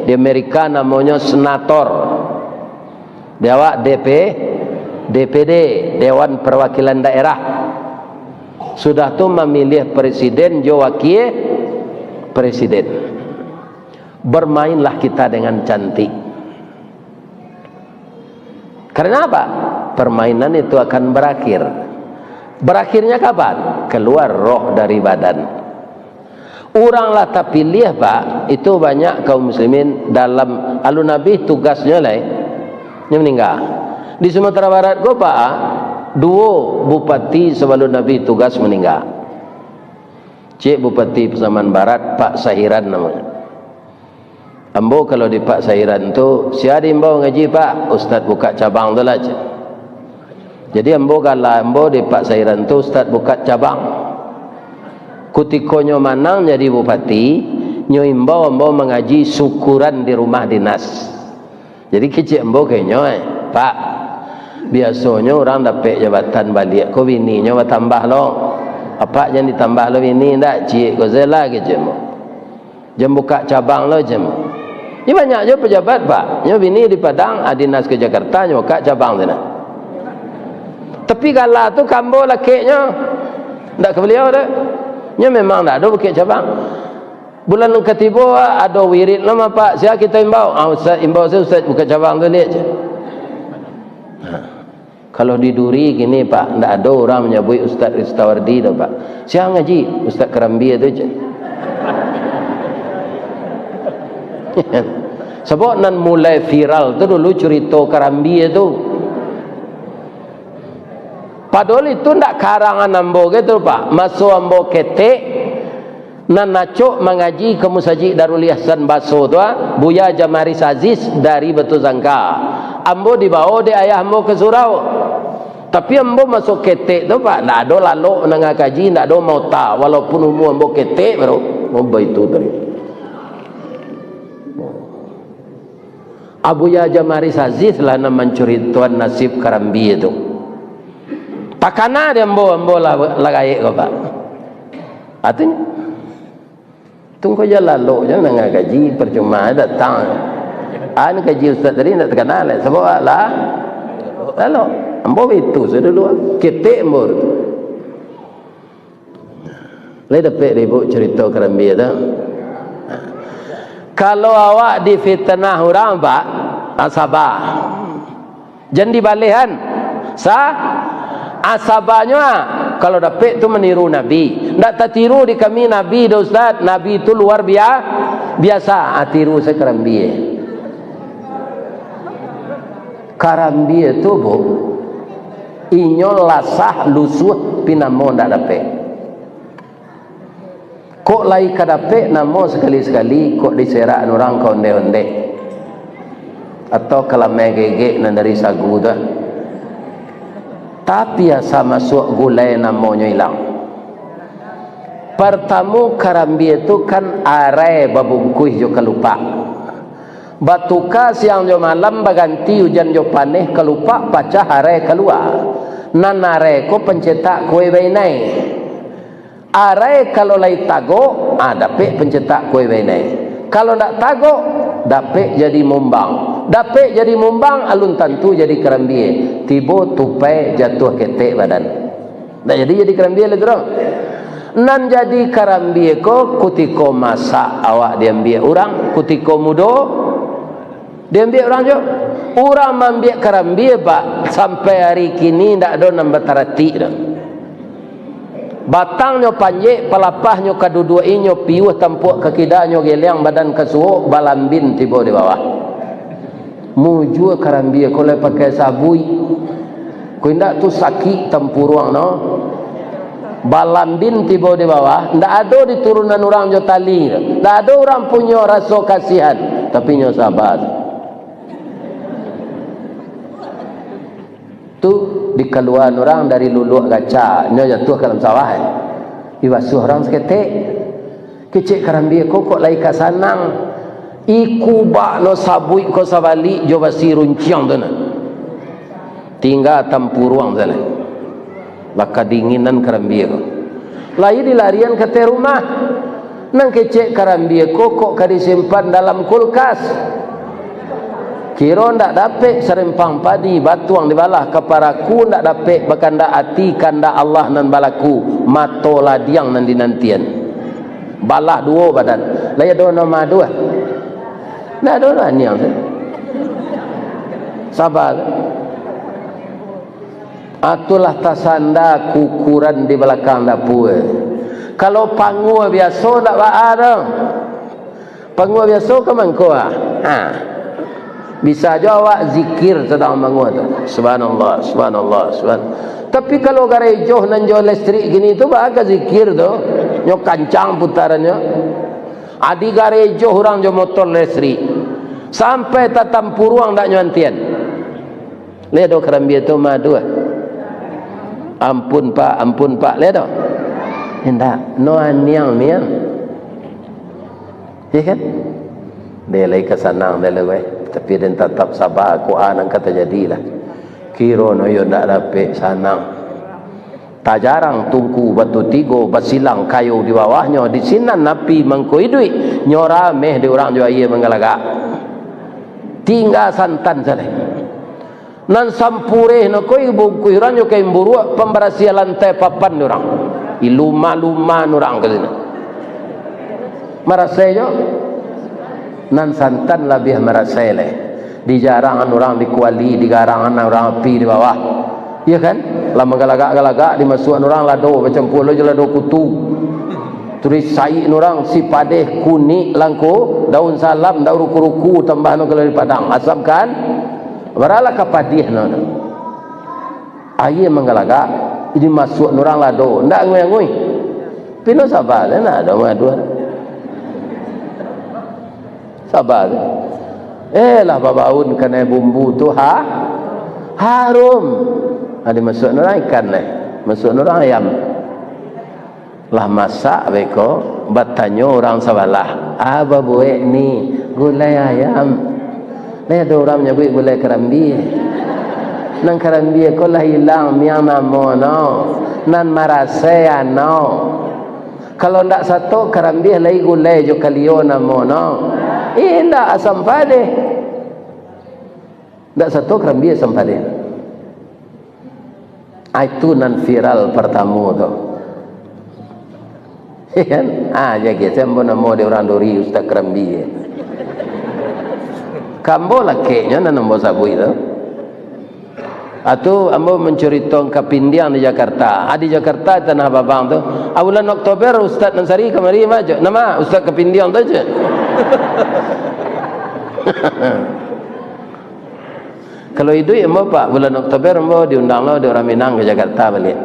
Di Amerika namonyo senator. Di awak D P, D P D, Dewan Perwakilan Daerah. Sudah tu mamiliah presiden jo wakil presiden. Bermainlah kita dengan cantik. Karena apa? Permainan itu akan berakhir. Berakhirnya kapan? Keluar roh dari badan. Urang lah tapiliah, Pak, itu banyak kaum muslimin dalam alun abih tugasnyo lai, nyo maningga. Di Sumatera Barat ko, Pak, duo bupati sabalun abih tugas maningga. Ciek Bupati Pasaman Barat, Pak Sahiran namonyo. Ambo kalau di Pak Sahiran tu, "Sia diimbau ngaji, Pak?" "Ustad bukak cabang tu lah," cek. Jadi ambo gala ambo di Pak Sahiran tu, "Ustad bukak cabang." Kutiko nyo manang jadi bupati, nyo imbau ambo mangaji syukuran di rumah dinas. Jadi kecek ambo ka inyo, eh, "Pak, biasonyo urang dapek jabatan baliak ko bininyo batambah lo. Apak jan ditambah lo bini ndak, ciek ko se lah," kecek ambo. "Jan bukak cabang lo," jan. Nyo banyak jo pejabat, Pak. Nyo bini di Padang, ah, dinas ka Jakarta, nyo bukak cabang sinan. Tapi gala tu ka ambo lakeknyo, ndak ka baliau doh. Nyo memang ndak ado bukak cabang. Bulan nan ka tibo, ah, ado wirid lo mah, Pak. Sia kito imbau? Ah, Ustaz, imbau se Ustaz bukak cabang tu liak je. Ha. Kalau di Duri kini, Pak, ndak ado urang manyabuik Ustaz Ristawardi doh, Pak. Sia ngaji? Ustaz Karambia tu je. Sabab nan mulai viral tu dulu curito Karambia tu. Padahal itu ndak karangan ambo gitu, Pak. Maso ambo ketek, nan acok mangaji ka Musajik Darul Ihsan Baso tu, ah, Buya Jamaris Aziz dari Batusangka. Ambo dibawo dek ayah ambo ka surau. Tapi ambo maso ketek tu, Pak, ndak ado lalok mandanga kaji, ndak ado maota, walaupun umua ambo ketek baru. Ambo itu tadi. Abuya Jamaris Aziz lah nan mancuritoan nasib karambia tu. Takana di ambo, ambo lah, lah gaek ko, Pak. Artinyo, tungko ja lalok, jan danga kaji, parcuma datang. An kaji ustaz tadi ndak takana lai, sabab lah lalok. Ambo itu sudah dulu, ketek ambo tu. Lai dapek dek ibuk carito karambia tu? Kalau awak difitnah urang, Pak, ah, saba. Jan dibalehan. Sa-, ah, sabanyo, ah, kalau dapek tu maniru Nabi. Ndak tatiru di kami Nabi doh, Ustaz. Nabi tu luar bia-, biasa. Ah, tiru sajo karambia. Karambia tu, Bu, inyo lasah, lusuah, tapi namo ndak dapek. Kok lai ka dapek namo sakali-sakali, kok diserak urang ka ondeh-ondeh, atau ka lameh gegek nan dari sagu tu. Tapi asa masuak gulai, namonyo ilang. Partamo, karambia tu kan arai babungkuih jo kalupak. Batuka siang jo malam, baganti ujan jo paneh, kalupak pacah, arai kalua. Nan arai ko pancetak kue bainai. Arai kalau lai tagok, ah, dapek pancetak kue bainai. Kalau ndak tagok, dapek jadi mumbang. Dapek jadi mumbang, alun tantu jadi karambia. Tibo tupai, jatuah ketek badan. Ndak jadi, jadi karambia lai tu doh. Nan jadi karambia ko kutiko masak awak diambiak urang, kutiko mudo diambiak urang juo. Urang maambiak karambia, Pak, sampai ari kini ndak ado nan bataratik doh. Batangnyo panjek, palapahnyo ka duduak inyo, piuah tampuak ka kida, nyo geleng badan ka suok, balambin tibo di bawah. Mujua karambia ko lai pakai sabuik. Ko indak tu sakik tampuruang no. Balambin tibo di bawah, ndak ado di turunan urang jo tali, ndak ado urang punyo raso kasihan, tapi nyo saba. Tu dikaluaan urang dari luluak gaca, nyo jatuah ka dalam sawah, eh. Dibasuah urang saketek. Kecek karambia ko kok lai ka sanang. Ikubak no sabuik ko sabalik jo basi runciang tu nah. Tingga tampuruang sajo. Lah kadinginan karambia ko. Lai dilarian ka ateh rumah. Nan kecek karambia ko kok ka disimpan dalam kulkas. Kiro ndak dapek sarempang padi, batuang dibalah ka paraku, ndak dapek bakandak ati, kandak Allah nan balaku, mato ladiang nan dinantian. Balah duo badan. Lai ado nan maaduah? Ndak ado lah niang tu. Saba tu. Atulah tasanda kukuran di balakang dapua. Kalau pangua biaso ndak baa doh. Pangua biaso ka mangko ah. Ha. Bisa jo awak zikir sadang mangua tu. Subhanallah, subhanallah, subhan-. Tapi kalau garejo nan jo listrik gini tu, baa ka zikir tu. Nyo kancang putarannyo. Adi garejo urang jo motor listrik. Sampai tatampuruang ndak nyo antian. Lai ado karambia tu maaduah. Ampun, Pak, ampun, Pak. Lai ado? Indak. No aniang niang. Iya kan? Deh lai ka sanang deh lai, weh. Tapi den tatap saba, ko a nan ka tajadi lah. Kiro no yo ndak dapek sanang. Tajarang tungku batu tigo, basilang kayo di bawahnyo, di sinan api mangko iduik, nyo rameh di urang jo aia manggalagak. Tingga santan sajo. Nan sampureh no ko ibungkuih urang jo kain buruak, pambarasiah lantai papan di urang. Iluma-luma urang ka sinan. Marasai jo. Nan santan labiah marasai lai. Dijarangan urang di kuali, digarangan urang api di bawah. Iya kan? Lah manggalagak-galagak, dimasuakan urang lado, bacampua lo jo lado kutu. Taruih saik urang si padeh, kunik, langko, daun salam, daun ruku-ruku, tambah no kalari padang. Asam kan? Baralah ka padiah no. Aia manggalagak, dimasuakan urang lado, ndak anguih-anguih. Pino saba, ndak ado mangaduah. Saba. Eh, lah babaun kanai bumbu tu, ha? Harum. Ha, dimasuakan urang ikan lai. Masuakan urang ayam. Lah masak beko, batanyo urang sabalah, "A babuek ni?" "Gulai ayam." Eh, ado urang manyabuik gulai karambia. Nan karambia ko lah ilang miang namonyo, nan marasai ano. Kalau ndak sato karambia lai gulai jo kalio namonyo. Indak, asam padeh. Ndak sato karambia asam padeh. Ah, itu nan viral partamo tu. Iya kan? Ah, jadi saya ambo namo di urang duri Ustaz Kerambi. Ka ambo lakeknyo nan ambo sabuik tu. Atu ambo mancurito kapindiang di Jakarta. Ah, di Jakarta Tanah Abang tu. Ah, bulan Oktober Ustaz Ansari kamari mah, cek. Nama Ustaz kapindiang tu, cek. Kalau iduik ambo, Pak, bulan Oktober ambo diundang lo di urang Minang ka Jakarta baliak.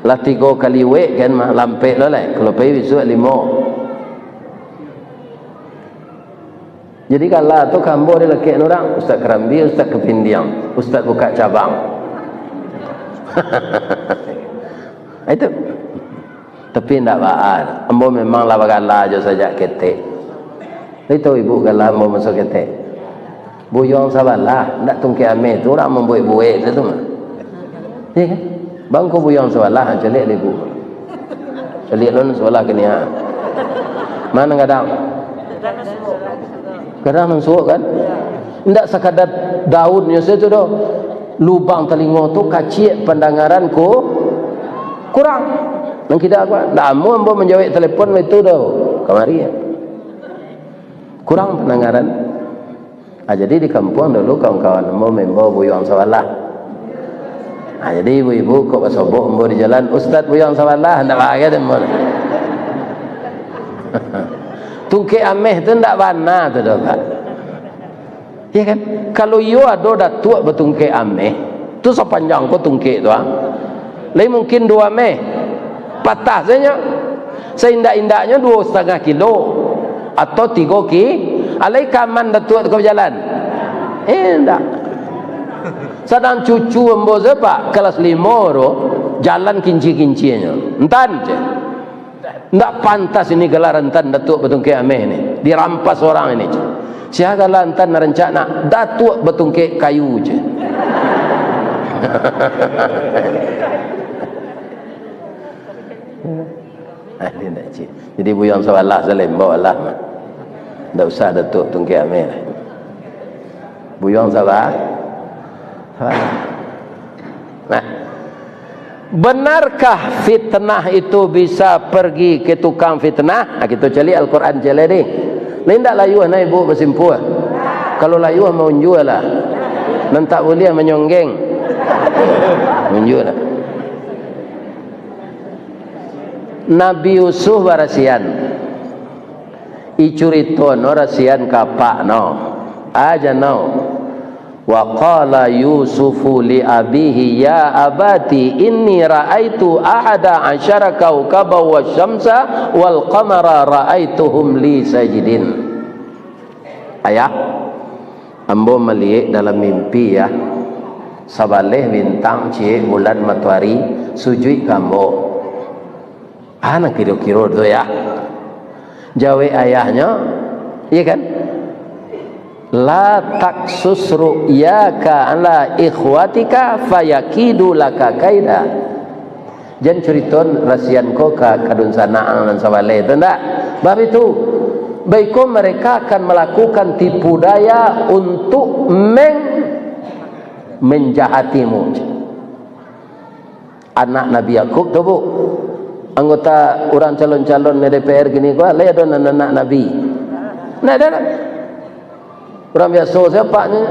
Lah tigo kali wek kan, mah, lampek lo lai. Kalau pai bisuak limo. Jadi kala tu ka ambo dilakek urang, Ustaz Kerambi, Ustaz Kepindiang, Ustaz Buka Cabang. Itu. Tapi indak baa, ambo memang lah bagala jo sajak ketek. Lai tahu ibu gala ambo maso ketek? Buyuang Sabalah, indak Tungkek Ameh tu urang mambuek-buek tu mah. Iya kan? Bangko Buyuang Sabalah, caliak dek ibu. Caliak lun sabalah kini ha. Mana gadang? Gadang nan suok kan? Indak sakadar daunnyo sajo doh. Lubang talingo tu kaciak, pandangaran ku kurang. Nan kida apa? Ndak amuah ambo manjawek telepon itu doh. Kamari. Kurang pandangaran. Ah, jadi di kampuang dulu kawan-kawan ambo maimbau Buyuang Sabalah. Ah, jadi ibu-ibu kok basobok ambo di jalan, "Ustaz Buyuang Sabalah," ndak bagai deh ambo. Tungkek Ameh tu ndak bana tu doh, Pak. Iya kan? Kalau iyo ado datuak batungkek ameh, tu sapanjang ko tungkek tu, ah. Lai mungkin duo ameh, patah sajo. Saindak-indaknyo duo satangah kilo atau tigo ki-, alai ka aman datuak tu ka bajalan? Eh, indak. Sadang cucu ambo se, Pak, kalas limo tu, jalan kincia-kincianyo. Entan je. Ndak pantas ini gelar entan Datuak Batungkek Ameh ini. Dirampas orang ini. Sia gelar entan nan rancak nak? Datuak Batungkek Kayu je. Ah, dia ndak cik. Jadi Buyuang Sabalah, Salembo lah. Ndak usah Datuak Batungkek Ameh lah. Buyuang Sabalah. Nah, benarkah fitnah itu bisa pergi ke tukang fitnah? Nah, kita cari Al-Quran cari ni. Ni ndak layuah nah ibu basimpuah. Kalau layuah maunjua lah. Nan tak boleh manyonggeng. Maunjua lah. Nabi Yusuf barasian. Icurito no rasian kapak no. Aja no. Wa qala Yusufu li abihi, "Ya abati, inni ra'aitu ahada asyara kaukaban wasyamsa wal qamara ra'aituhum li sajidin." Ayah, ambo maliek dalam mimpi, ya, sabaleh bintang, ciek bulan, matoari sujuik ka ambo. Ah, nan kiro-kiro tu, ya. Jawek ayahnyo, iya kan? "La taksus ru'yaka ala ikhwatika fayakidu laka kaida." Jan curito rasian ko ka, ka dunsanak ang nan sabaleh tu, ndak? Bab itu, baiko mereka akan melakukan tipu daya untuk meng-, menjahatimu. Anak Nabi Yakub tu, Bu. Anggota urang calon-calon D P R kini ko, lai ado nan anak Nabi? Ndak ado lah. Urang biaso sia anaknyo?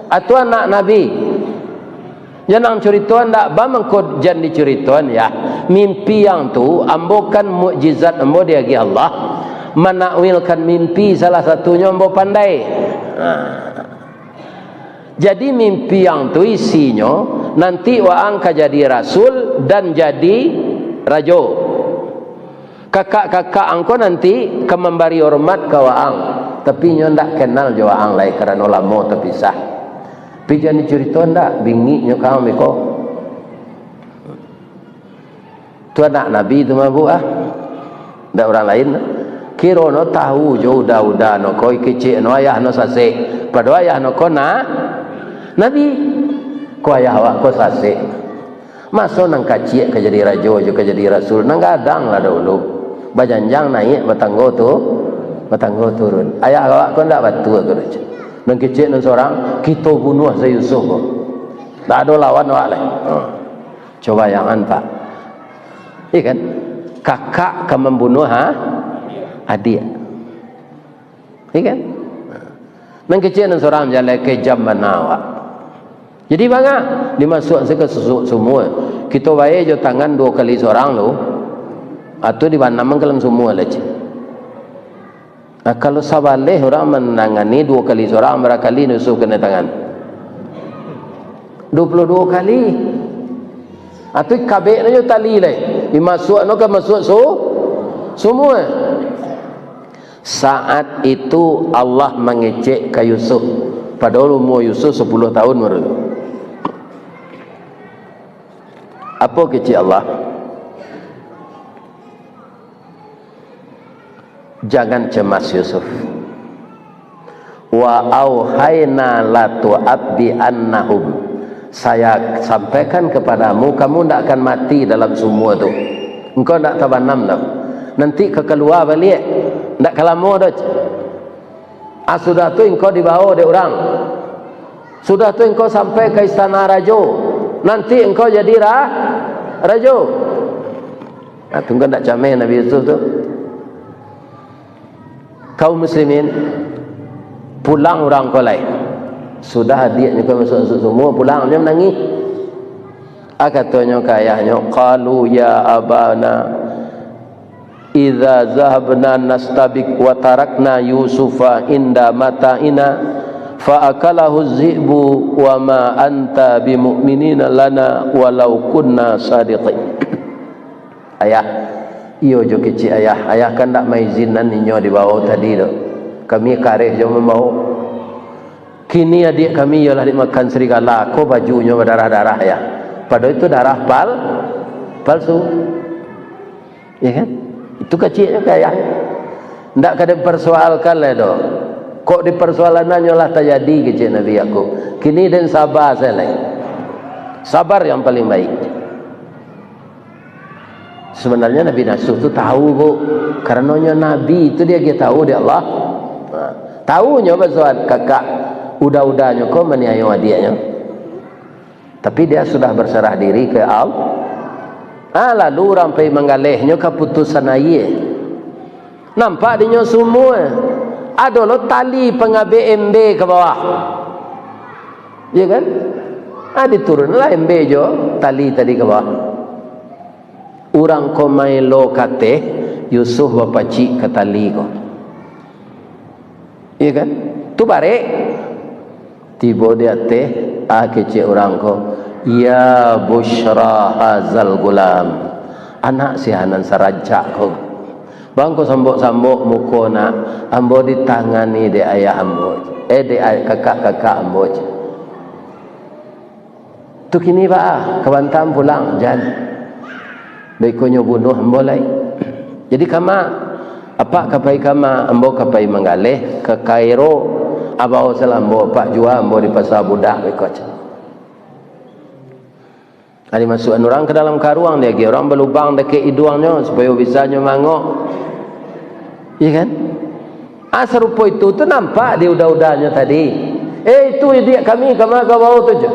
Atu anak Nabi. Jan ang curitoan ndak, ba mangko jan dicuritoan, ya. Mimpi ang tu, ambo kan mukjizat ambo diagiah Allah. Manakwilkan mimpi salah satunyo ambo pandai. Nah. Jadi mimpi ang tu isinyo, nanti waang ka jadi rasul dan jadi rajo. Kakak-kakak ang ko nanti ka mambari hormat ka waang, tapi inyo ndak kenal jo waang lai karano lamo tapisah. Tapi jan dicurito ndak, bingiknyo ka ang beko. Tu anak Nabi tu mah, Bu, ah. Ndak urang lain. Kiro no tahu jo uda-uda no ko, kecek no ayah no sasek. Padahal ayah no ko na-, nabi. Ko ayah awak ko sasek. Maso nan kaciak ka jadi rajo jo ka jadi rasul, nan gadang lah dahulu. Bajanjang naiak, batanggo tu, batanggo turun. Ayah awak ko ndak batua ko doh. Nan kecek nan sorang, kito bunuah se Yusuf ko. Ndak ado lawan awak lai. Ha. Coba bayangan, Pak. Iya kan? Kakak ka mambunuah, ha? Adiak. Iya kan? Nan kecek nan sorang jaleh, kejam bana awak. Jadi bangah, dimasuak se ka susuak sumua. Kito bae jo tangan duo kali sorang tu, atau dibanamkan ka dalam sumua lah, cik. Nah, kalau sabaleh urang manangani duo kali sorang, bara kali Yusuf kanai tangan? Duo puluah duo kali. Atau kabek no jo tali lai. Dimasuak no ka masuak su-, sumua. Saat itu Allah mangecek ka Yusuf. Padahal umua Yusuf sapuluah tahun baru tu. Apo kecek Allah? Jangan cemas, Yusuf. Wa auhaina latu'abbi'annahum. Saya sampaikan kepadamu, kamu ndak akan mati dalam sumua tu. Engkau ndak tabanam doh. Nanti ka kalua baliak. Ndak ka lamo doh. Ah, sudah tu engkau dibawa dek urang. Sudah tu engkau sampai ka istana rajo. Nanti engkau jadi ra-, rajo. Nah, tu kan ndak cameh Nabi Yusuf tu. Kaum muslimin, pulang urang ko lai. Sudah adiaknyo ko masuak-masuak sumua, pulang, nyo manangih. Ah, katonyo ka ayahnyo, "Qalu ya abana, idza zahabna nastabik wa tarakna Yusufa inda mata'ina, fa akalahu zi'bu wa ma anta bimu'minina lana walau kunna sadiqin." Ayah, iyo jo kecek ayah, ayah kan ndak maizinan inyo dibawa tadi tu. Kami kareh jo mambawa. Kini adiak kami iyolah dimakan serigala, ko bajunyo badarah-darah, ayah. Padahal itu darah pal-, palsu. Ya kan? Itu keceknyo ka ayah. Ndak ka dipersoalkan lai doh. Kok dipersoalannyo lah tajadi, kecek Nabi Yakub. Kini den saba sajo lai. Sabar yang paling baik. Sebenarnya Nabi Yusuf tu tahu, Bu. Karano nyo nabi tu diagiah tahu dek Allah. Nah, tahunyo baso kakak uda-udanyo ko maniayo adiaknyo. Tapi dia sudah berserah diri ke Allah. Ah, lalu urang pai manggalehnyo ka putusan aia. Nampak dinyo sumua. Ado lo tali pangabek embe ka bawah. Ya kan? Ah, diturunlah embe jo tali tadi ka bawah. Urang ko maelo ka ateh, Yusuf bapacik ka tali ko. Iya kan? Tu barek. Tibo di ateh, ah, kecek urang ko, "Ya busyra hazal gulam." Anak sia nan sarancak ko. Bang ko sambok-sambok muko nak, ambo ditangani dek ayah ambo, eh, dek ay-, kakak-kakak ambo. Tu kini baa, ka Batam pulang, jan. Beko nyo bunuah ambo lai. Jadi kama, apak ka pai kama, ambo ka pai manggaleh ka Kairo, abao salambo apak jua ambo di pasa budak beko. Ari masuakan urang ka dalam karuang, diagiah urang balubang dakek iduangnyo, supayo bisa nyo mangok. Iya kan? Ah, sarupo itu tu nampak di uda-udanyo tadi. Eh, itu idiak kami, kama ka bawah tu je.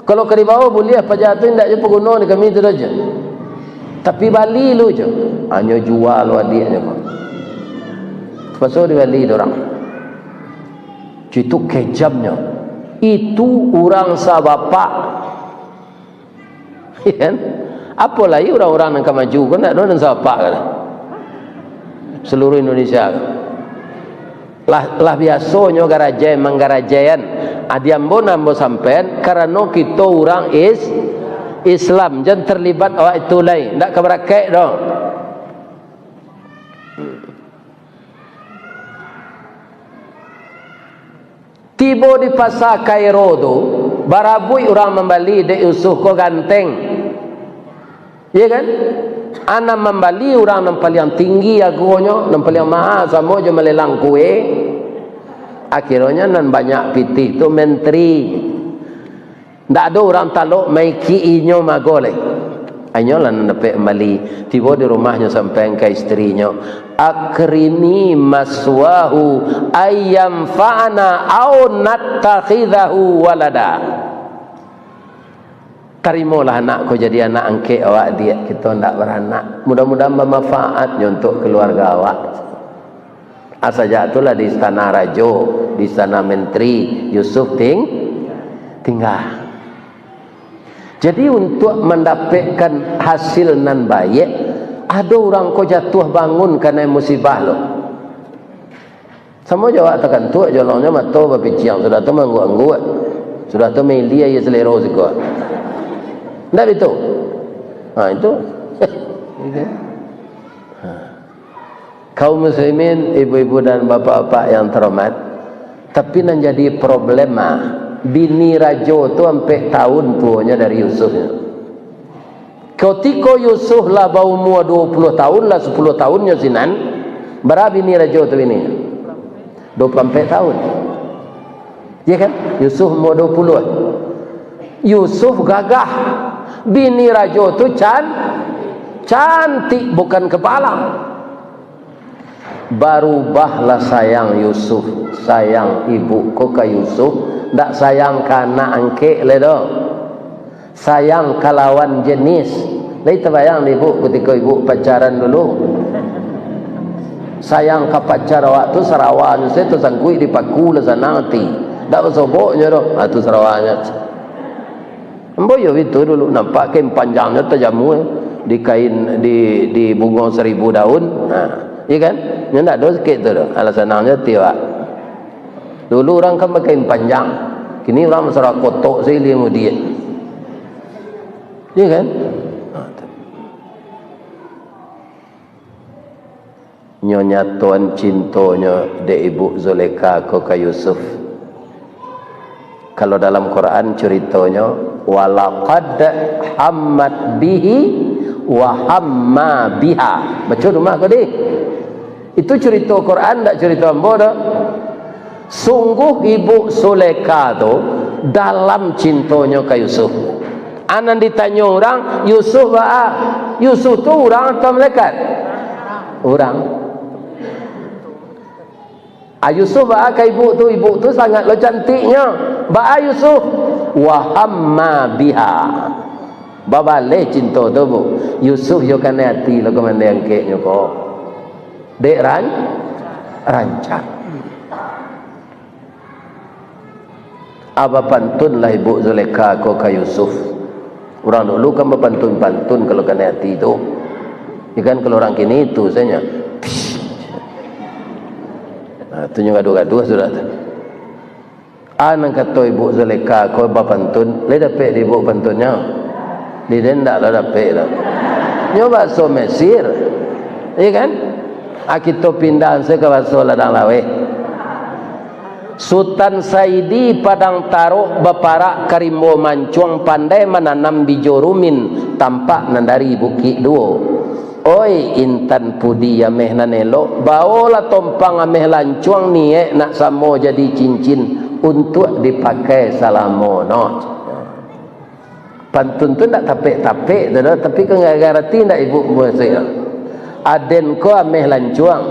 Kalau ka di bawah buliah paja tu, indak je paguno di kami tu je. Tapi bali lu je. Hanyo jual lu adiaknyo ko. Paso dibali dek urang. Itu kejamnyo. Itu urang sabapak. Iya kan? Apo lai urang-urang nan ka maju ko, ndak ado nan sapak ka. Seluruh Indonesia ko. Lah, lah biasonyo garajai manggarajaian. Adi ambo nan ambo sampaian, karano kito urang is-, Islam, jan terlibat awak itu lai. Ndak ka barakaik doh. Tibo di pasa Kairo tu, barabuik urang mambali, dek Yusuf ko ganteng. Iya kan? Anak mambali urang nan paliang tinggi agonyo, nan paliang maha, samo jo malelang kue. Akhirnyo nan banyak pitih tu menteri. Ndak ado urang talok maikik inyo mago lai. Inyo lah nan dapek mambali. Tibo di rumahnyo sampaian ka istrinyo, "Akrimi maswahu ayyam fa'ana au nattakhidahu walada." Tarimolah anak ko jadi anak angkek awak, diak, kito ndak baranak. Mudah-mudahan bamanfaatnyo untuak keluarga awak. Ah, sajak tu lah di istana rajo, di istana menteri, Yusuf ting-, tingga. Jadi, untuak mandapekkan hasil nan baiak, ado urang ko jatuah bangun kanai musibah lo. Samo jo awak takantuak, jolongnyo mato bapiciang, sudah tu maangguak-angguak, sudah tu mailia aia salero siko. Ndak bitu? Ha, itu. Ha. Kaum muslimin, ibu-ibu dan bapak-bapak yang terhormat, tapi nan jadi problema, bini rajo tu ampek tahun tuonyo dari Yusuf. Kutiko Yusuf lah baumua duo puluah tahun, lah sapuluah tahunnyo sinan, bara bini rajo tu bini? Duo puluah ampek tahun. Ya kan? Yusuf umua duo puluah. Yusuf gagah. Bini rajo tu can-, cantik bukan kabalang. Barubahlah sayang Yusuf, sayang ibu ko ka Yusuf, ndak sayang ka anak angkek lai doh. Sayang ka lawan jenis. Lai tabayang dek ibu kutiko ibu pacaran dulu? Sayang ka pacar awak tu, sarawanyo se tasangkuik di paku lah sanang ati. Ndak basoboknyo doh. Ha, tu sarawanyo. Ambo iyo bitu dulu, nampak kain panjangnyo tajamua di kain, di, di bungo saribu daun. Ha, iya kan? Nyo ndak ado sakik tu doh. Alah sanangnyo ati awak. Dulu urang kan bakain panjang. Kini urang basarah kotok sajo ilia mudiak. Iya kan? Ha, tu. Nyo nyatoan cintonyo dek ibu Zulekha ko ka Yusuf. Kalau dalam Quran curitonyo, "Walaqad hammat bihi wa hamma biha." Baco di rumah ko, dih. Itu curito Quran, ndak curito ambo doh. Sungguh ibu Zulekha tu dalam cintonyo ka Yusuf. A nan ditanyo urang, "Yusuf baa?" Yusuf tu urang atau malaikat? Urang. A, Yusuf baa ka ibu tu? Ibu tu sangat lo cantiknyo. Baa Yusuf? Wa hamma biha. Babaleh cinto tu, Bu. Yusuf yo kanai ati lo ka mandeh angkeknyo ko. Dek ran-, rancak. A, bapantunlah ibu Zulekha ko ka Yusuf. Urang dulu kan bapantun-pantun kalau kanai ati tu. Ikan kalau urang kini tu sajo. Nah, tu nyo gaduah-gaduah sudah tu. A nan kato ibu Zulekha ko bapantun, lai dapek di ibu pantunnyo? Di den ndak lah dapek lah. Nyo bahaso Mesir. Iya kan? A, kito pindah se ka bahaso ladang laweh. Sutan Saidi Padang Tarok baparak ka rimbo mancuang, pandai mananam bijo rumin, tampak nan dari Bukik Duo. Oi, intan pudi ameh nan elok, baolah tompang ameh lancuang, niek nak samo jadi cincin, untuak dipakai salamo no. Pantun tu ndak tapek-tapek tu doh, tapi kan garati ndak ibu maksudnyo? Aden ko ameh lancuang,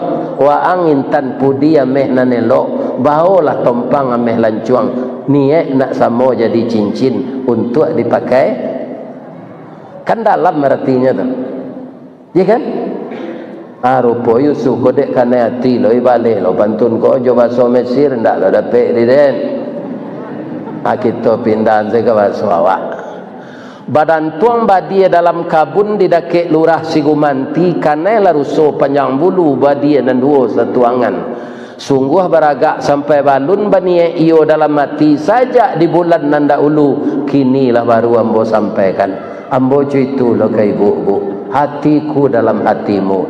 waang intan pudi ameh nan elok, baolah tompang ameh lancuang, niek nak samo jadi cincin, untuak dipakai. Kan dalam aratinyo tu. Iya kan? Ah, rupo Yusuf ko dek kanai ati lo, ibaleh lo pantun ko jo bahaso Mesir, ndak lo dapek di den. Ah, kito pindahan se ka bahaso awak. Badantuang badia dalam kabun di dakek Lurah Sigumanti, kanai lah ruso panjang bulu, badia nan duo satuangan. Sungguah baragak sampai balun, baniek iyo dalam ati, sajak di bulan nan dahulu, kini lah baru ambo sampaikan. Ambo cuito lo ka ibu, Bu, hatiku dalam hatimu.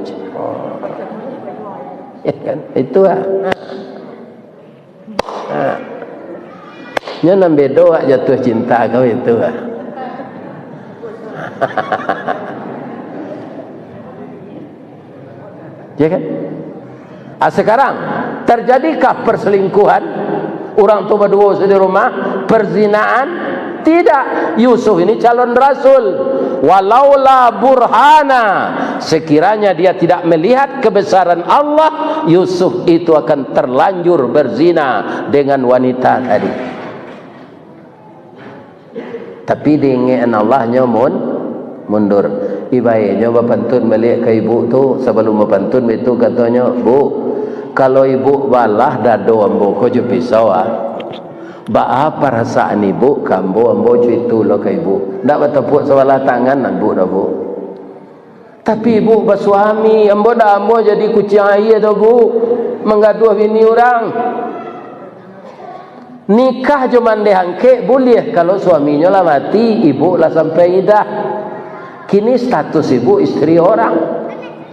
Kan? Itu lah. Ha. Nyo nan bedo awak jatuah cinta ko itu lah. Ya kan? Ah, sekarang, terjadikah perselingkuhan? Urang tu baduo di rumah, perzinaan? Tidak. Yusuf ini calon rasul. Walaula burhana, sekiranya dia tidak melihat kebesaran Allah, Yusuf itu akan terlanjur berzina dengan wanita tadi. Tapi diingekan Allah, nyo mun-, mundur. Ibaiknyo bapantun baliak ka ibu tu, sabalum bapantun baitu katonyo, "Bu, kalau ibu balah dado ambo ko jo pisau, ah, baa parasaan ibu ka ambo, ambo jo itu lo ka ibu? Ndak batapuak sabalah tangan, Bu, doh, Bu." Tapi ibu basuami, ambo ndak amuah jadi kuciang aia doh, Bu, manggaduah bini urang. Nikah jo mandeh angkek buliah kalau suaminyo lah mati, ibu lah sampai idah. Kini status ibu isteri orang.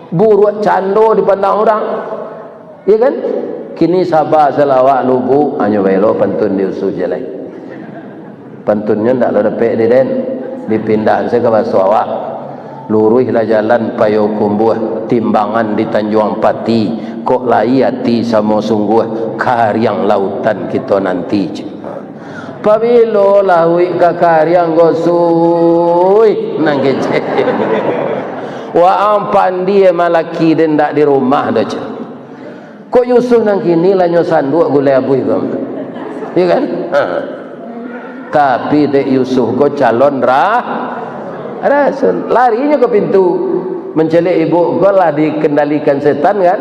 Buruak cando dipandang urang. Iya kan? Kini saba salah awak, Bu, hanyo baelo pantun di Yusuf je lai. Pantunnyo ndak lo dapek di den. Dipindahan se ka baso awak. Luruihlah jalan Payokumbuah, timbangan di Tanjuang Pati, kok lai ati samo sungguah, kariang lautan kito nanti. Pabilo lauik ka kariang, Gosuih? Nan kecek. Waang pandie malaki den dak di rumah doh, ceh. Kok Yusuf nan kini lah nyo sanduak gulai abuih ko? Iya kan? Ha. Tapi dek Yusuf ko calon ra-, rasul. Larinyo ka pintu. Mancaliak ibu ko lah dikendalikan setan kan?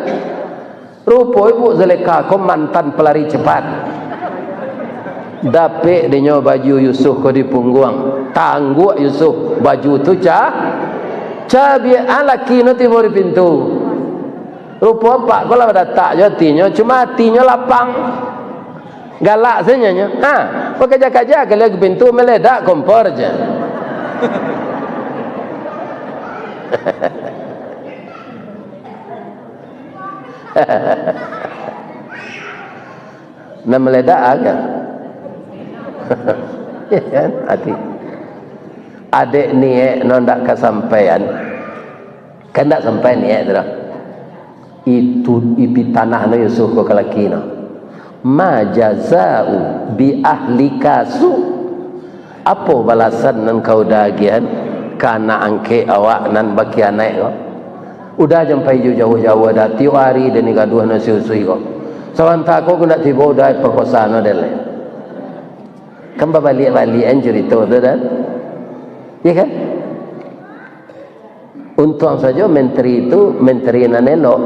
Rupo ibu Zulekha ko mantan pelari cepat. Dapek dinyo baju Yusuf ko di pungguang. Tangguak Yusuf, baju tu ca-, cabiak. Ah, laki no tibo di pintu. Rupo apak ko lah badatak jo atinyo, cuma atinyo lapang. Galak sajo nyo. Ha, bakaja-kaja ka liak pintu, maledak kompor je. Nan maledak aja. Ya kan? Ati. Adek niek no ndak kasampaian. Kan ndak sampai niek tu doh. Itu ipi tanah no Yusuf ko ka laki no. "Ma jazau bi ahlika su." Apo balasan nan ka uda agiahan ka anak angkek awak nan bakhianaik ko? Uda jan pai jo jauah-jauah doh, tiok ari den ni gaduah no si Yusuf ko. Sabanta ko ndak tibo uda pakosa no den lai. Kan babaliak-baliakan carito tu doh. Iya kan? Untuang sajo menteri tu menteri nan elok.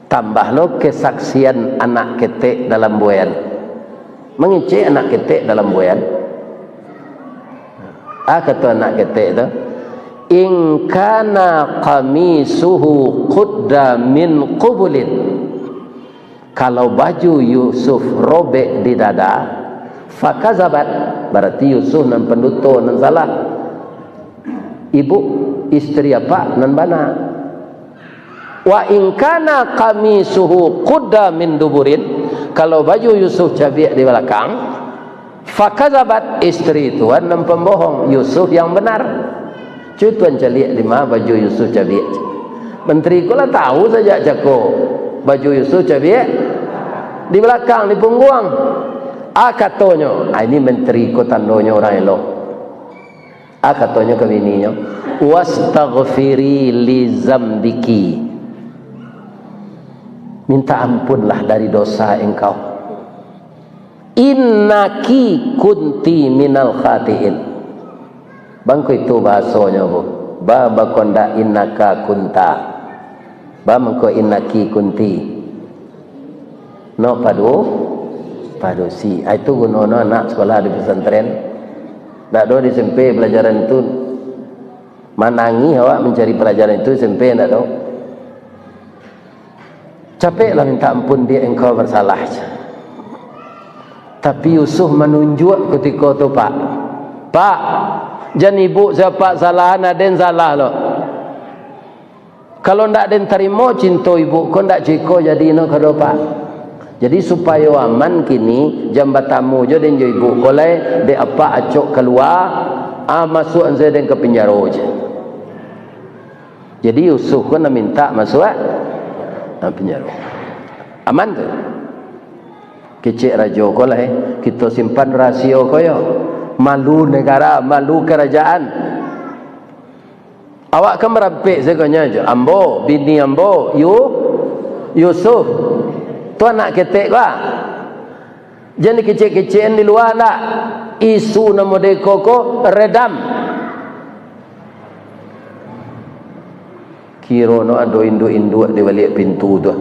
Tambah lo kesaksian anak ketek dalam buayan. Mangecek anak ketek dalam buayan. Ah, kato anak ketek tu, "In kana qamisuhu qudda min qubulin." Kalau baju Yusuf robek di dada, fakazabat, bararti Yusuf nan panduto, nan salah. Ibu, isteri apak nan bana. "Wa in kana qamisuhu qudda min duburin," kalau baju Yusuf cabiak di balakang, "fakazabat," isteri tuan nan pambohong, Yusuf yang benar. Cubo tuan caliak di ma baju Yusuf cabiak. Menteri ko lah tahu sajak cako baju Yusuf cabiak di balakang, di pungguang. Ah, katonyo, ah, ini menteri ko tandonyo urang elok. Ah, katonyo ka bininyo, "Wastaghfiri li zambiki." Minta ampunlah dari dosa engkau. "Innaki kunti minal khatiin." Bangko itu bahasonyo, Bu. Ba, bako ndak innaka kunta. Ba, mangko innaki kunti. No padu-, padusi. Ah, itu gunono anak sekolah di pesantren. Ndak do di S M P pelajaran itu. Manangih awak mancari pelajaran itu S M P, ndak do. Capeklah minta ampun, dek engkau bersalah. Tapi Yusuf manunjuak kutiko tu, Pak. Pak, jan ibu sia apak salahan, aden salah lo. Kalau ndak den tarimo cinto ibu ko, ndak ciko jadi no kado, Pak. Jadi supayo aman kini, jan batamu jo den jo ibu ko lai, dek apak acok kalua, ah, masuak an sajo den ka pinjaro je. Jadi Yusuf ko nan mintak masuak, ah, pinjaro. Aman tu. Kecek rajo ko lah, eh. Kito simpan rahasio ko yo. Malu negara, malu karajaan. Awak kan marampek sagonyo jo. Ambo, bini ambo, Yu-, Yusuf. Tu anak ketek ko, ah. Jan dikecek-kecekan di lua ndak. Isu nan model iko ko redam. Kiro no ado induak-induak di baliak pintu tu.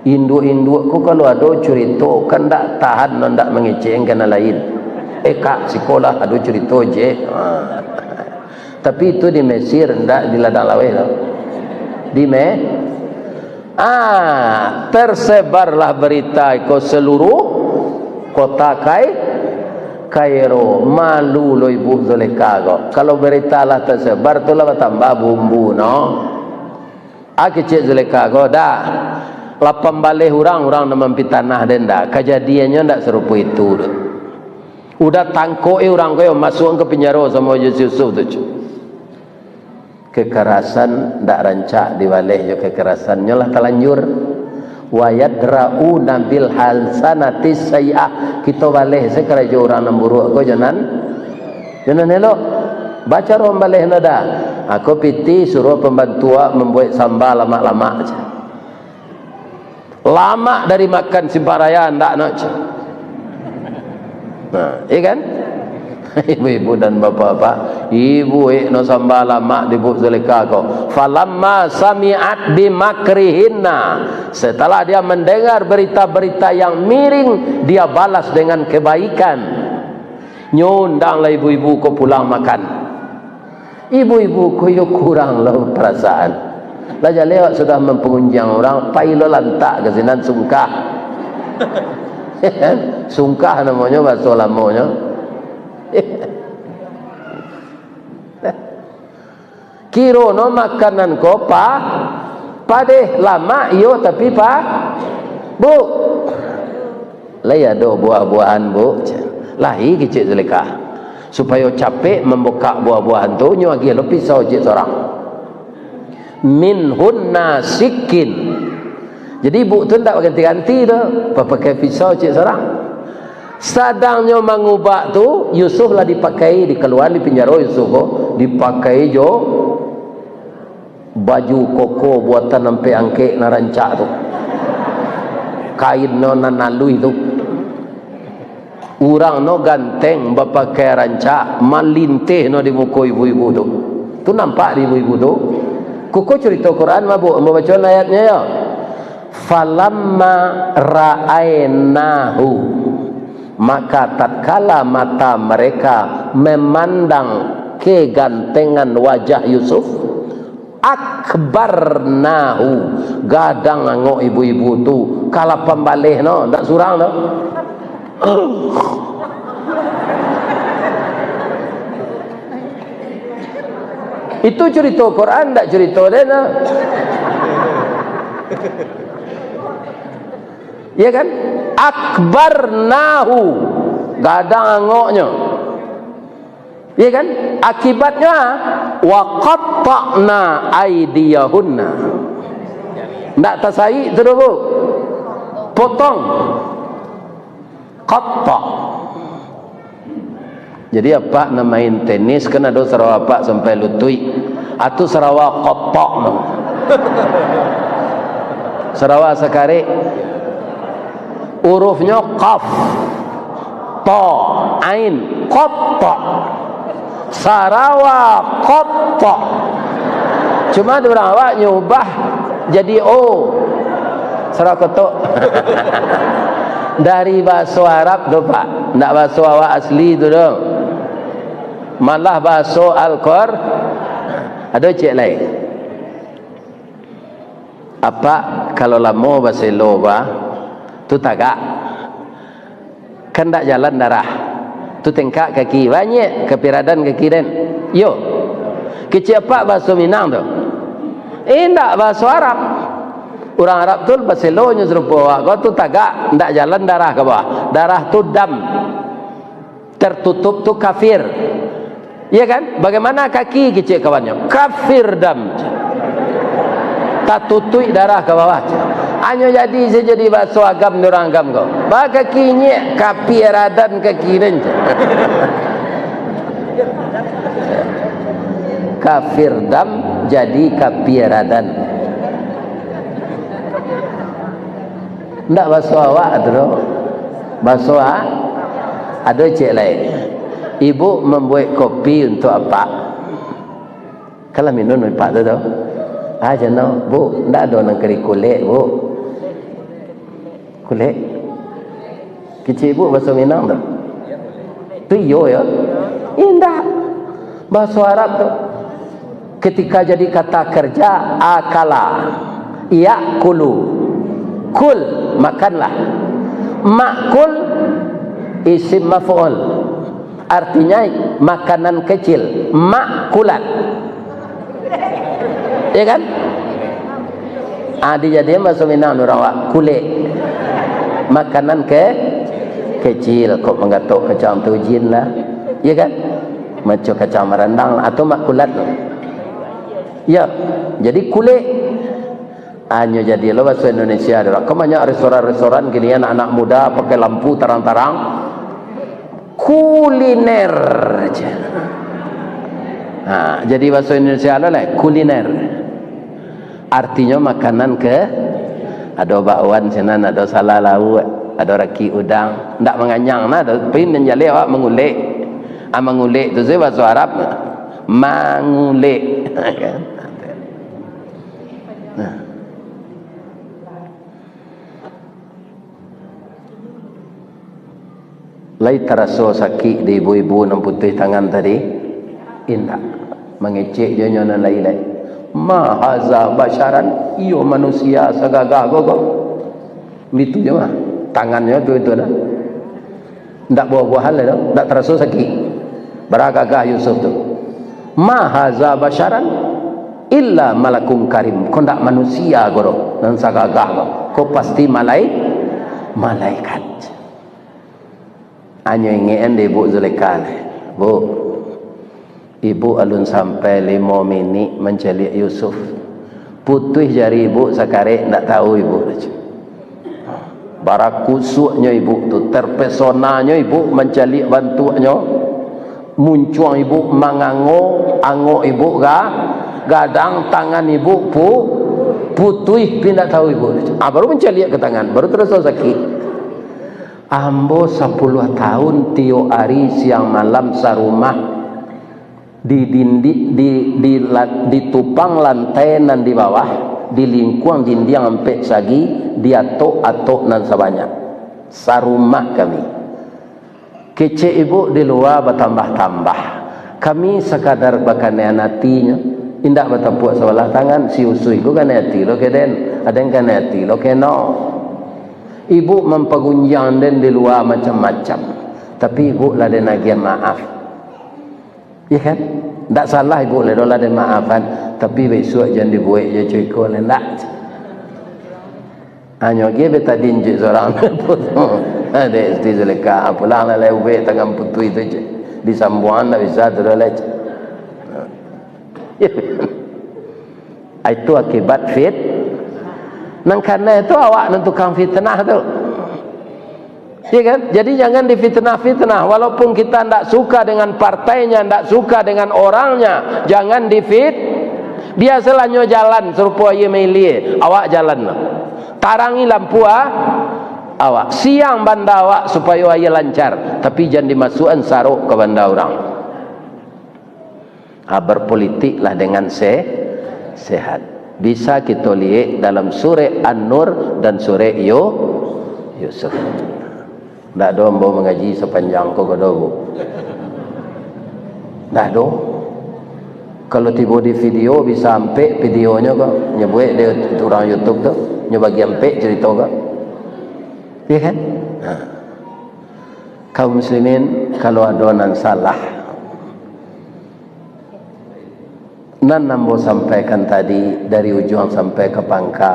Induak-induak ko kalau ado curito, kan ndak tahan no ndak mangecek ka nan lain. "Eh, Kak, siko lah, ado curito je." Ha. Tapi itu di Mesir, ndak di ladang laweh tu. Di Me-, ah, tersebarlah berita iko seluruh kota Kai-, Kairo. Malu lo Ibu Zulekha ko. Kalau berita lah tersebar, tu lah batambah bumbu no. Ah, kecek Zulekha ko, dah. Lah pambaleh urang, urang nan mampitanah den dah. Kajadiannyo ndak sarupo itu doh. Udah tangkok, eh, urang ko yo, masuak ka pinjaro samo jo si Yusuf tu, cu. Kekerasan ndak rancak dibaleh jo kekerasan, nyo lah talanjur. "Wa yadra'una bil hasanati sayyi'ah." Kito baleh se karajo urang nan buruak ko jo nan, jo nan elok. Bacaro mambaleh no dah. Ako pitih suruah pambantu awak mambuek samba lamak-lamak se. Lamak dari makan Simpang Raya, ndak nak, ceh. Nah, iya kan? Ibu-ibu dan bapak-bapak, ibu ek no samba lamak di Ibu Zulekha ko. "Falamma sami'at bimakrihinna." Setelah dia mendengar berita-berita yang miring, dia balas dengan kebaikan. Nyo undanglah ibu-ibu ko pulang makan. Ibu-ibu ko yo kurang lo parasaan. Lah jaleh awak sudah mampangunjiang urang, pai lo lantak ka sinan, sungkah. Sungkah namonyo bahaso lamonyo. Kiro no makanan ko pa-, padeh, lamak iyo, tapi pa-, Bu. Lai ado buah-buahan, Bu? Lahi kecek Zulekha. Supayo capek mambukak buah-buahan tu, nyo agiah lo pisau cek sorang. Minhunna sikin. Jadi, Bu tu ndak baganti-ganti tu, papakai pisau cek sorang. Sadang nyo mangubak tu, Yusuf lah dipakai, dikaluaan di pinjaro Yusuf ko, dipakai jo baju koko buatan ampek angkek nan rancak tu. Kain no nan aluih tu. Urang no ganteng, bapakai rancak, malinteh no di muko ibu-ibu tu. Tu nampak di ibu-ibu tu. Kuko curito Quran, mabuk, ambo baco ayatnyo yo. "Falamma ra'ainahu," maka tatkala mata mereka memandang kegantengan wajah Yusuf, "akbarnahu," gadang angok ibu-ibu tu, ka lapan baleh no, ndak surang no. Itu curito Quran, ndak curito den no. Iya kan? "Akbarnahu," gadang angoknyo. Iya kan? Akibatnya, "wa qatta'na aidiyahunna." Ndak tasaik tu doh, Bu. Potong. Qatta'. Jadi, apak nan main tenis, kan ado sarawa apak sampai lutuik. Atu sarawa qatta' no. Sarawa sakarek. Urufnyo qaf, ta, ain, qatta'. Sarawa qatta'. Cuma di urang awak nyubah jadi o. Sarawa kotok. Dari bahaso Arab tu, Pak. Ndak bahaso awak asli tu doh. Malah bahaso Al-Qur-, ado cek lai. Apak, kalau lamo baselo, bah, tu tagak. Kan ndak jalan darah. Tu tengkak kaki, banyek kapiradan kaki den. Iyo. Kecek apak bahaso Minang tu. Indak bahaso Arab. Urang Arab tu baselonyo sarupo awak ko tu tagak, ndak jalan darah ka bawah. Darah tu dam. Tertutup tu kafir. Iya kan? Bagaimana kaki, kecek kawannyo? Kafir dam. Tatutuik darah ka bawah. Hanyo jadi sajo di baso agam di urang agam ko. Ba kaki inyek, kapiaradan kaki den. Kafir dam jadi kapiaradan. Ndak baso awak tu doh. Baso a-, ado cek lain. Ibu mambuek kopi untuak apak. Kan lah minun apak tu doh. Ah, jano, Bu, ndak ado nan ka dikulek, Bu. Kulek. Kecek ibu baso Minang tu. Tu iyo yo. Indak. Baso Arab tu. Ketika jadi kata kerja, akala, yakulu. Kul, makanlah. Makul, isim maf'ul. Artinya, makanan kecil. Makulat. Ya kan? Ah, dijadian baso Minang urang awak, kulek. Makanan ke-, kecil, kok manggatok kacang tu jin lah. Ya kan? Maco kacang marandang atau makulat tu. Ya, jadi kulek. Hanyo jadi lo baso Indonesia tu. Kan banyak restoran-restoran kini, anak-anak muda pakai lampu tarang-tarang. Kuliner. Ha, jadi baso Indonesia lo lah, kuliner. Artinyo makanan ke, ado bakwan sinan, ado sala lauak, ado raki udang. Ndak manganyang nah, tapi nan jaleh awak mangulek. Ah, mangulek tu se baso Arab. Mangulek. Nah. Lai taraso sakik di ibu-ibu nan putuih tangan tadi? Indak. Mangecek jo nyo nan lai-lai. "Ma haza basyaran?" Iyo manusia sagagah ko ko. Bitu jo mah. Tangannyo tu, itu nah. Ndak buah-buahan lai tu, ndak taraso sakik. Bara gagah Yusuf tu. "Ma haza basyaran illa malakun karim." Ko ndak manusia ko doh, nan sagagah ko. Ko pasti malai-, malaikat. Hanyo ingekan dek Ibu Zulekha lai. Bu, Ibu alun sampai limo minik mancaliak Yusuf. Putuih jari ibu sakarek, ndak tahu ibu. Bara kusuaknyo ibu tu, terpesonanyo ibu mancaliak bantuaknyo. Muncuang ibu mangango, angok ibu ga-, gadang, tangan ibu pu-, putuih, pi ndak tahu ibu. Ah, baru mancaliak ka tangan, baru taraso sakik. Ambo sapuluah tahun tiok ari siang malam sarumah. Di dindi-, di, di la-, di tupang lantai nan di bawah, di lingkuang dindiang ampek sagi, di atok-atok nan sabanyak. Sarumah kami. Kecek ibu di lua batambah-tambah. Kami sakadar bakanean atinyo, indak batapuak sabalah tangan, si Usuih ko kanai ati lo ka den, aden kanai ati lo ka no. Ibu mampagunjiang den di lua macam-macam, tapi ibu lah den agiah maaf. Iya kan? Ndak salah ibu lai doh lah den maafan, tapi bisuak jan dibuek jo cuko lai, ndak. Hanyo ge betadin cuik surang. Dek Siti Zulekha, pulang lah lai ubek tangan putuih tu, cik. Disambuang ndak bisa tu doh lai, cik. Itu akibat fit-, nan kanai tu awak nan tukang fitnah tu. Iya kan? Jadi jangan difitnah-fitnah. Walaupun kita ndak suka dengan partainya, ndak suka dengan orangnya, jangan difit-, biasalah nyo jalan sarupo aia mailie, awak jalan lah. Tarangi lampu, ah, awak. Siang banda awak supayo aia lancar, tapi jan dimasuakan sarok ka banda urang. Ha, berpolitiklah dengan se-, sehat. Bisa kito liek dalam surek An-Nur dan surek Yu-, Yusuf. Ndak ado ambo mangaji sapanjang ko, ko do, Bu. Ndak ado. Kalau tibo di video, bisa ampek videonyo ko. Nyo buek dek urang YouTube tu. Nyo bagi ampek carito ko. Iya kan? Ha. Kaum muslimin, kalau ado nan salah, nan ambo sampaikan tadi, dari ujuang sampai ka pangka,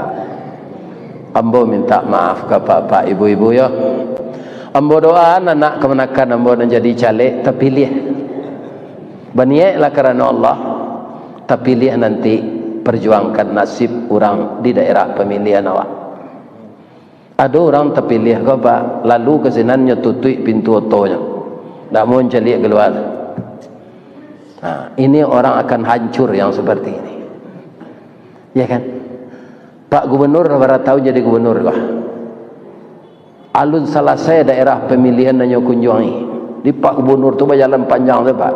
ambo minta maaf ka apak-apak, ibu-ibu, yo. Ambo doa, anak kamanakan ambo nan jadi caleg, tapiliah. Baniaiklah karano Allah, tapiliah nanti, perjuangkan nasib urang di daerah pamilihan awak. Ado urang tapiliah ko, Pak, lalu ka sinan nyo tutuik pintu otonyo, ndak mau mancaliak kalua. Nah, ini orang akan hancur yang seperti ini. Ya kan? Pak Gubernur lah bara taun jadi gubernur ko. Alun salasai daerah pamilihan nan nyo kunjuangi. Di Pak Gubernur tu bajalan panjang tu, Pak.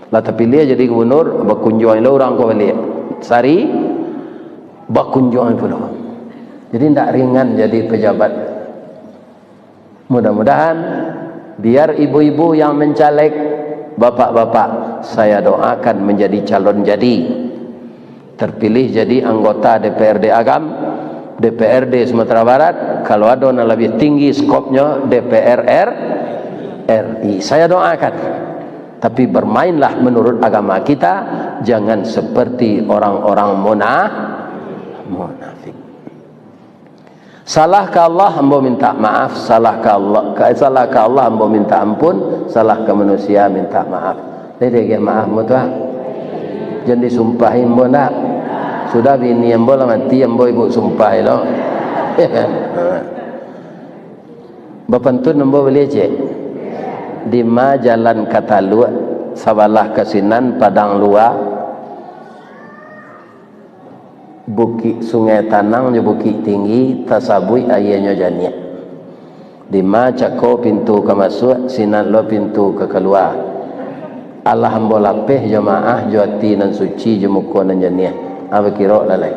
Lah tapiliah jadi gubernur, bakunjuang lo urang ko baliak. Sari, bakunjuang pulo. Jadi, ndak ringan jadi pejabat. Mudah-mudahan, biar ibu-ibu yang mencaleg, bapak-bapak, saya doakan menjadi calon jadi. Terpilih jadi anggota D P R D Agam, D P R D Sumatera Barat, kalau ado nan labiah tinggi skopnyo, D P R R-, R I. Saya doakan. Tapi bermainlah menurut agama kita, jangan seperti orang-orang muna-, munafik. Salah ka Allah, ambo minta maaf. Salah ka Allah, ka, salah ka Allah, ambo minta ampun. Salah ka manusia, minta maaf. Jadi, agiah maaf ambo tu, ah. Jan disumpahi ambo ndak. Sudah bini ambo lah mati, ambo ibu sumpah lo. Bapantun ambo buliah, cek. Dima jalan ka Taluak, sabalah ka sinan padang lua. Bukik Sungai Tanang jo Bukik Tinggi, tasabuik aianyo janiah. Dima cako pintu ka masuak, sinan lo pintu ka kalua. Alah ambo lapeh jo maah, jo ati nan suci, jo muko nan janiah. Ah, bakiro lah lai.